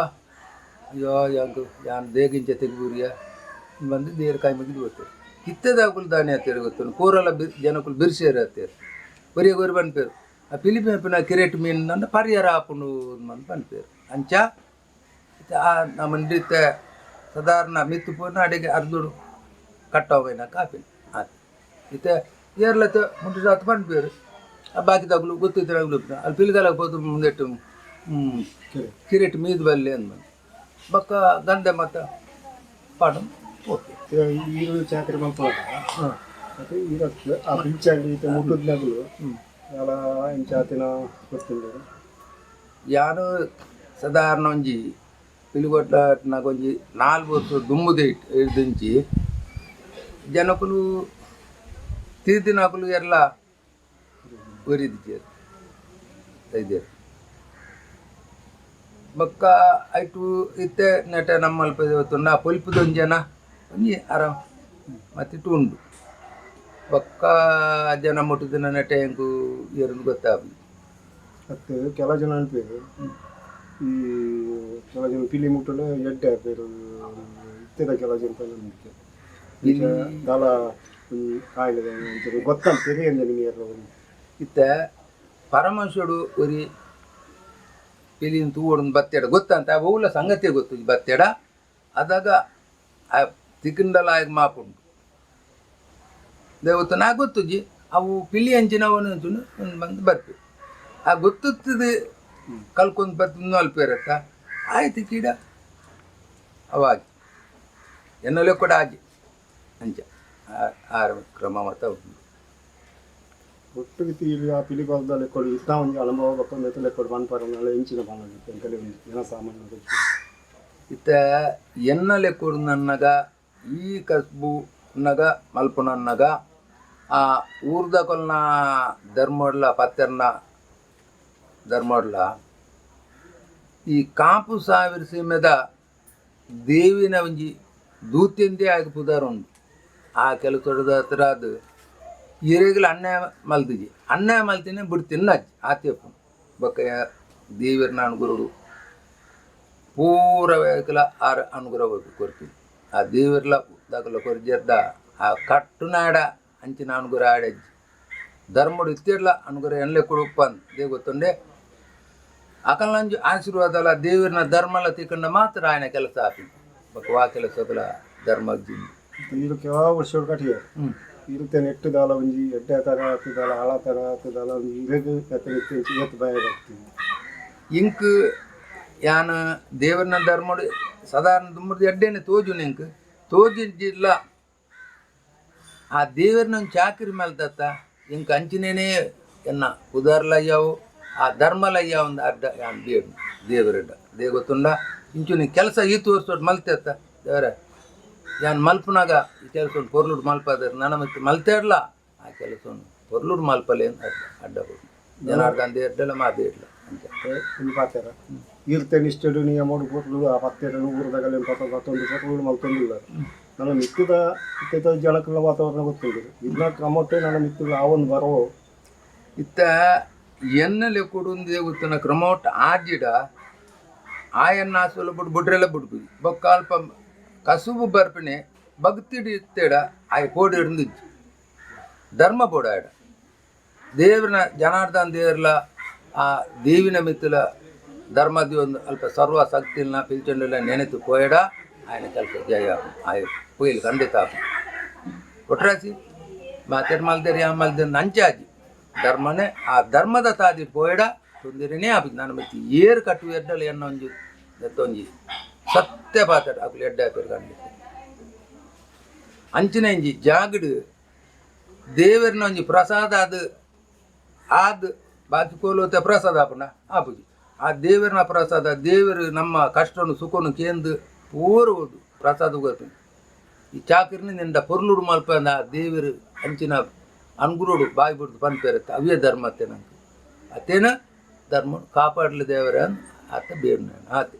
ಅಯ್ಯೋ ಯಾಂಕು ಯಾನ್ ದೇಗಿಂಚ ತೆಗ್ಬೂರಿಯ ಬಂದು ದೇರ್ ಕಾಯಿ ಮುಗಿದು ಬರ್ತಾರೆ. ಇತ್ತದಾಕುಲು ದಾನಿ ಹತ್ತಿರ ಗೊತ್ತು ಕೂರಲ ಬಿ ಜನಕುಲು ಬಿರ್ಸೇರು ಹತ್ತಿರ ಒರಿಯ ಗೊರಿ ಪನ್ಪೇರು ಆ ಪಿಲಿಪೇಪಿನ ಕಿರೇಟ್ ಮೀನ್ ನಂಡ ಪರಿಹಾರ ಆಪುಂಡು ಮಂದ್ ಪನ್ಪೇರು. ಅಂಚ ಇತ್ತೆ ಆ ನಮ್ಮ ಇತ್ತೆ ಸಾಧಾರಣ ಮಿತ್ತು ಪೂರ್ಣ ಅಡಿಗೆ ಅರ್ದುಡು ಕಟ್ಟೋಗಿನ ಕಾಪಿನ ಆತು ಇತ್ತೆ ಏರ್ಲತ್ತ ಮುಂಟು ಸಾತ್ ಪನ್ಪೇರು ಆ ಬಾಕಿದಾಗ್ಲು ಗೊತ್ತಿದ್ರಾಗ್ಲು ಅಲ್ಲಿ ಪಿಲಿಗಾಲ ಪೋತು ಮುಂದೆಟ್ಟು ಕಿರೇಟ್ ಮೀದ್ ಬಲ್ಲೆ ಅಂದ್ ಬೊಕ್ಕ ಗಂದೆ ಮತ್ತ ಪಾಡು ಓಕೆ. ಈರು ಚಾಕರಿ ಮಲ್ಪುನಗ ಮತ್ತೆ ಈರತ್ತು ಆ ಪಿಲ್ಚಂಡಿ ಇತ್ತೆ ಮುಟ್ಟುದ್ನಗುಲು ದಾಲ ಇಂಚ ಆತಿನ ಗೊತ್ತುಂಡು. ಯಾನು ಸಾಧಾರಣ ಒಂಜಿ ಪಿಲಿಗೊಟ್ಲ ಒಂಜಿ ನಾಲ್ ವರ್ಷ ದುಂಬುದೆ ಇಡ್ದಿಂಚಿ ಜನಕುಲು ತೀರ್ದಿನಕುಲು ಎಲ್ಲ ಒರಿದಿಜೆರ್ ಐದೇರ್. ಬೊಕ್ಕ ಐಟು ಇತ್ತೆ ನೆಟೆ ನಮ್ಮಲ್ಪ ದೇವತುಂಡ ಪೊಲ್ಪುದೊಂಜನ ಒಂಜಿ ಆರಾಮ್ ಮತ್ತಿಟ್ಟು ಉಂಡು. ಬೊಕ್ಕ ಜನ ಮುಟ್ಟುದಿನ ನೆಟೆ ಎಂಕು ಏರುಂದು ಗೊತ್ತಾಪುಜಿ. ಅತ್ತೆ ಕೆಲ ಜನ ಅನ್ಪೇರು ಈ ಕೆಲ ಜನ ಪಿಲಿ ಮುಟ್ಟುಂಡ ಎಡ್ಡೆ ಆಪೇರು ಇತ್ತೆದ ಕೆಲ ಜನ ಪಂಡ ದಾಲ ಕಾಯಿಲೆ ಗೊತ್ತಲ್ಲ ತೆರಿಯಂದೆ ನಿಮಗೆ. ಇತ್ತೆ ಪರಮಶುಡು ಒರಿ ಪಿಲಿನ್ ತೂವೊಡುಂದು ಬತ್ತೆಡ ಗೊತ್ತಂತ ಒವ್ಲ ಸಂಗತಿ ಗೊತ್ತು ಬತ್ತೆಡ ಅದಾಗ ಆ ತಿಕ್ಕಂಡಲ ಆಗ ಮಾಪುಂಡು ದೇವತ ನಾ ಗೊತ್ತುಜಿ ಅವು ಪಿಲಿ ಅಂಚಿನವನು ಅಂಚುನು ಬಂದು ಬರ್ಪೆ ಆ ಗೊತ್ತುತ್ತದೆ ಕಲ್ಕೊಂದು ಬರ್ತು ಅಲ್ಪೇರತ್ತ ಆಯ್ತು ಕೀಡ ಅವಾಗಿ ಎನ್ನಲೆ ಕೂಡ ಆಜಿ ಅಂಚ ಆರ ಕ್ರಮ ಮತ ಉಂಟು. ಒಟ್ಟಿಗೆ ತೀರಿ ಆ ಪಿಲಿಗೊಲ್ದ ಲೆಕ್ಕೊಡು ಇತ್ತ ಒಂಜಿ ಅನುಭವ ಬಕ್ಕೊಂದು ಲೆಕ್ಕೊಡು ಪನ್ಪರನಾಳೆ ಇಂಚಿನ ಪನೊಂದು ಎಂಕಲೆ ಜನ ಸಾಮಾನ್ಯ. ಇತ್ತ ಎನ್ನ ಲೆಕ್ಕೊಡು ನನ್ನಗ ಈ ಕಸ್ಬು ನಗ ಮಲ್ಪುನನ್ನಗ ಆ ಊರ್ದ ಕೊಲ್ನ ಧರ್ಮಡ್ಲ ಪತ್ತೆರ್ನ ಧರ್ಮಡ್ಲ ಈ ಕಾಪು ಸಾವಿರ ಸೀಮೆದ ದೇವಿನ ಒಂಜಿ ದೂತ್ಯಂದೇ ಆಗಿ ಪುದಾರ್ ಉಂಡು. ಆ ಕೆಲಸದ ಹತ್ರ ಅದು ಇರೆಗ್ಲ ಅನ್ಯಾಯ ಮಲ್ತಿಜಿ ಅನ್ಯಾಯ ಮಲ್ತಿನಿ ಬಿಡ್ತೀನಿ ಅಜ್ಜಿ ಆತೇಪು ಬೊಕ್ಕ ದೇವಿರ್ನ ಅನುಗುರುಡು ಪೂರ ವೇಕಲ ಆರ್ ಅನುಗ್ರಹ ಕೊರ್ತೀನಿ ಆ ದೇವಿರ್ಲ ದಾಕಲ ಕೊರ್ಜೆರ್ದ ಆ ಕಟ್ಟುನಾಡ ಅಂಚಿನ ಅನುಗ್ರಹ ಆಡಜ್ಜಿ ಧರ್ಮಡು ಇತ್ತಿರ್ಲ ಅನುಗ್ರಹ ಎನ್ಲೆ ಕೊಡುಪ್ಪನ್ they ಗೊತ್ತುಂಡೆ ಅಕಲಂಜು ಆಶೀರ್ವಾದಲ ದೇವಿರ್ನ ಧರ್ಮಲ ತಿಕ್ಕಂಡ ಮಾತ್ರ ఆయన ಕೆಲಸ ಆಪಿ ಬೊಕ್ಕ ವಾ ಕೆಲಸಗಳ ಧರ್ಮ ಈರು ಕೆಲ ವರ್ಷ ಕಟ್ಟಿಯ ಇರುತ್ತೆ ನೆಟ್ಟು ದಾಲ ಒಂಜಿ ಎಡ್ಡೆ ತರ ದಾಲ ಆಳ ತರ ದಾಲ ಒಂಜಿ ಇರೆಗ್ ಎತ್ತ ಭಯ ಬರ್ತೀನಿ. ಇಂಕ್ ಯಾನ್ ದೇವರನ ಧರ್ಮಡು ಸಾಧಾರಣ ದುಮ್ಮರ್ದು ಎಡ್ಡೆನೆ ತೋಜುನ ಇಂಕ್ ತೋಜಿಲ್ಲ ಆ ದೇವರನ್ನ ಚಾಕರಿ ಮಲ್ತತ್ತ ಇಂಕ್ ಅಂಚಿನೇನೆ ಎನ್ನ ಉದಾರ್ಲಯ್ಯಾವು ಆ ಧರ್ಮಲಯ್ಯ ಒಂದು ಅಡ್ಡ ಯಾನ್ ಬೇಡು ದೇವರಡ್ಡ they ಗೊತ್ತುಂಡ ಇಂಚುನಿ ಕೆಲಸ ಈ ತೋರ್ಸೋಡು ಮಲ್ತೆತ್ತ ದೇವರ ಯಾನ್ ಮಲ್ಪನಾಗ ಈ ಕೆಲಸ ಪೊರ್ಲುಡು ಮಲ್ಪದ ನನ್ನ ಮತ್ತೆ ಮಲ್ತೇಡ್ಲ ಆ ಕೆಲಸವನ್ನು ಪೊರ್ಲುಡು ಮಲ್ಪಲೆ ಅಂತ ಅಡ್ಡ ಜನಾರ್ದನ್ ದೇರ್ಡಲ ಮಾದೇಡ್ಲ ಅಂಚ ಒಂದು ಪಾತೆರ ಇರುತ್ತೆ ನಿಷ್ಠೆಡು ನಿಯಮಡು ಪೊರ್ಲು ಆ ಪತ್ತೆರಡು ಊರದಾಗಲಿ ಪತ್ತೊಂದು ಪೊರ್ಲು ಮಲ್ತೊಂದಿಲ್ಲ ನನ್ನ ಮಿತ್ತದ ಇತ್ತ ಜನಕ್ಕೆಲ್ಲ ವಾತಾವರಣ ಗೊತ್ತುಂಟು ಇದನ್ನ ಕ್ರಮಟ್ಟೆ ನನ್ನ ಮಿತ್ತದ ಆ ಒಂದು ಬರೋ ಇತ್ತ ಎನ್ನಲೆ ಕೊಡುಂದೇ ಗೊತ್ತನ ಕ್ರಮೋಟ್ ಆಜಿಡ ಆಯನ್ನ ಆಸುಲ ಬಿಡು ಬುಡ್ರೆಲ್ಲ ಬಿಡ್ಪಿ ಬೊಕ್ಕ ಅಲ್ಪ ಕಸುಬು ಬರ್ಪಿಣೆ ಭಕ್ತಿಡಿ ಇತ್ತೇಡ ಆಯ್ ಪೋಡಿ ಇರಂದಿಜ್ಜಿ ಧರ್ಮ ಪೋಡಾಯಡ ದೇವ್ರನ ಜನಾರ್ದನ್ ದೇವ್ರಲ ಆ ದೇವಿನ ಮಿತ್ತಲ ಧರ್ಮದಿ ಒಂದು ಅಲ್ಪ ಸರ್ವ ಶಕ್ತಿನ ಪಿಲ್ಚಂಡಿಲ್ಲ ನೆನೆತು ಪೋಯಡ ఆయన ಕೆಲಸ ಜಯ ಆಯ್ ಪೊಯ್ಲು ಖಂಡಿತ ಒಟ್ರಾಸಿ ಮಾತೆರ್ ಮಲ್ದೇರಿ ಆ ಮಲ್ದೇರಿ ನಂಚಾಜಿ ಧರ್ಮನೇ ಆ ಧರ್ಮದ ತಾದಿ ಪೋಯಡ ತೊಂದರೆನೇ ಆಪಿ ನಾನು ಮತ್ತೆ ಏರು ಕಟ್ಟು ಎಡ್ಡಲ ಎನ್ನ ಒಂಜಿ ದತ್ತೊಂಜಿ ಸತ್ಯ ಪಾತ್ರ ಅಕುಲು ಎಡ್ಡೆ ಆಪೇರು ಖಂಡಿತ ಅಂಚಿನ ಇಂಜಿ ಜಾಗಡು ದೇವರನ ಒಂಜಿ ಪ್ರಸಾದ ಅದು ಆದ್ ಬಾಕಿ ಕೋಲೋತೆ ಪ್ರಸಾದ ಆಪುಂಡ ಆಪುಜಿ ಆ ದೇವರನ ಪ್ರಸಾದ ದೇವರು ನಮ್ಮ ಕಷ್ಟನು ಸುಖನು ಕೇಂದು ಪೂರ ಪ್ರಸಾದ ಗೊತ್ತು ಈ ಚಾಕರಿನ ನಿಂದ ಪೊರ್ಲುಡು ಮಲ್ಪ ಆ ದೇವರು ಅಂಚಿನ ಅನ್ಗುರುಡು ಬಾಯಿ ಬಿಡ್ದು ಪನ್ಪೇರತ್ತೆ ಅವೇ ಧರ್ಮ ಅತ್ತೆ ನಂಗೆ ಅತ್ತೇನ ಧರ್ಮ ಕಾಪಾಡಲಿ ದೇವರ ಆತ ಬೇಡ ಆತೆ.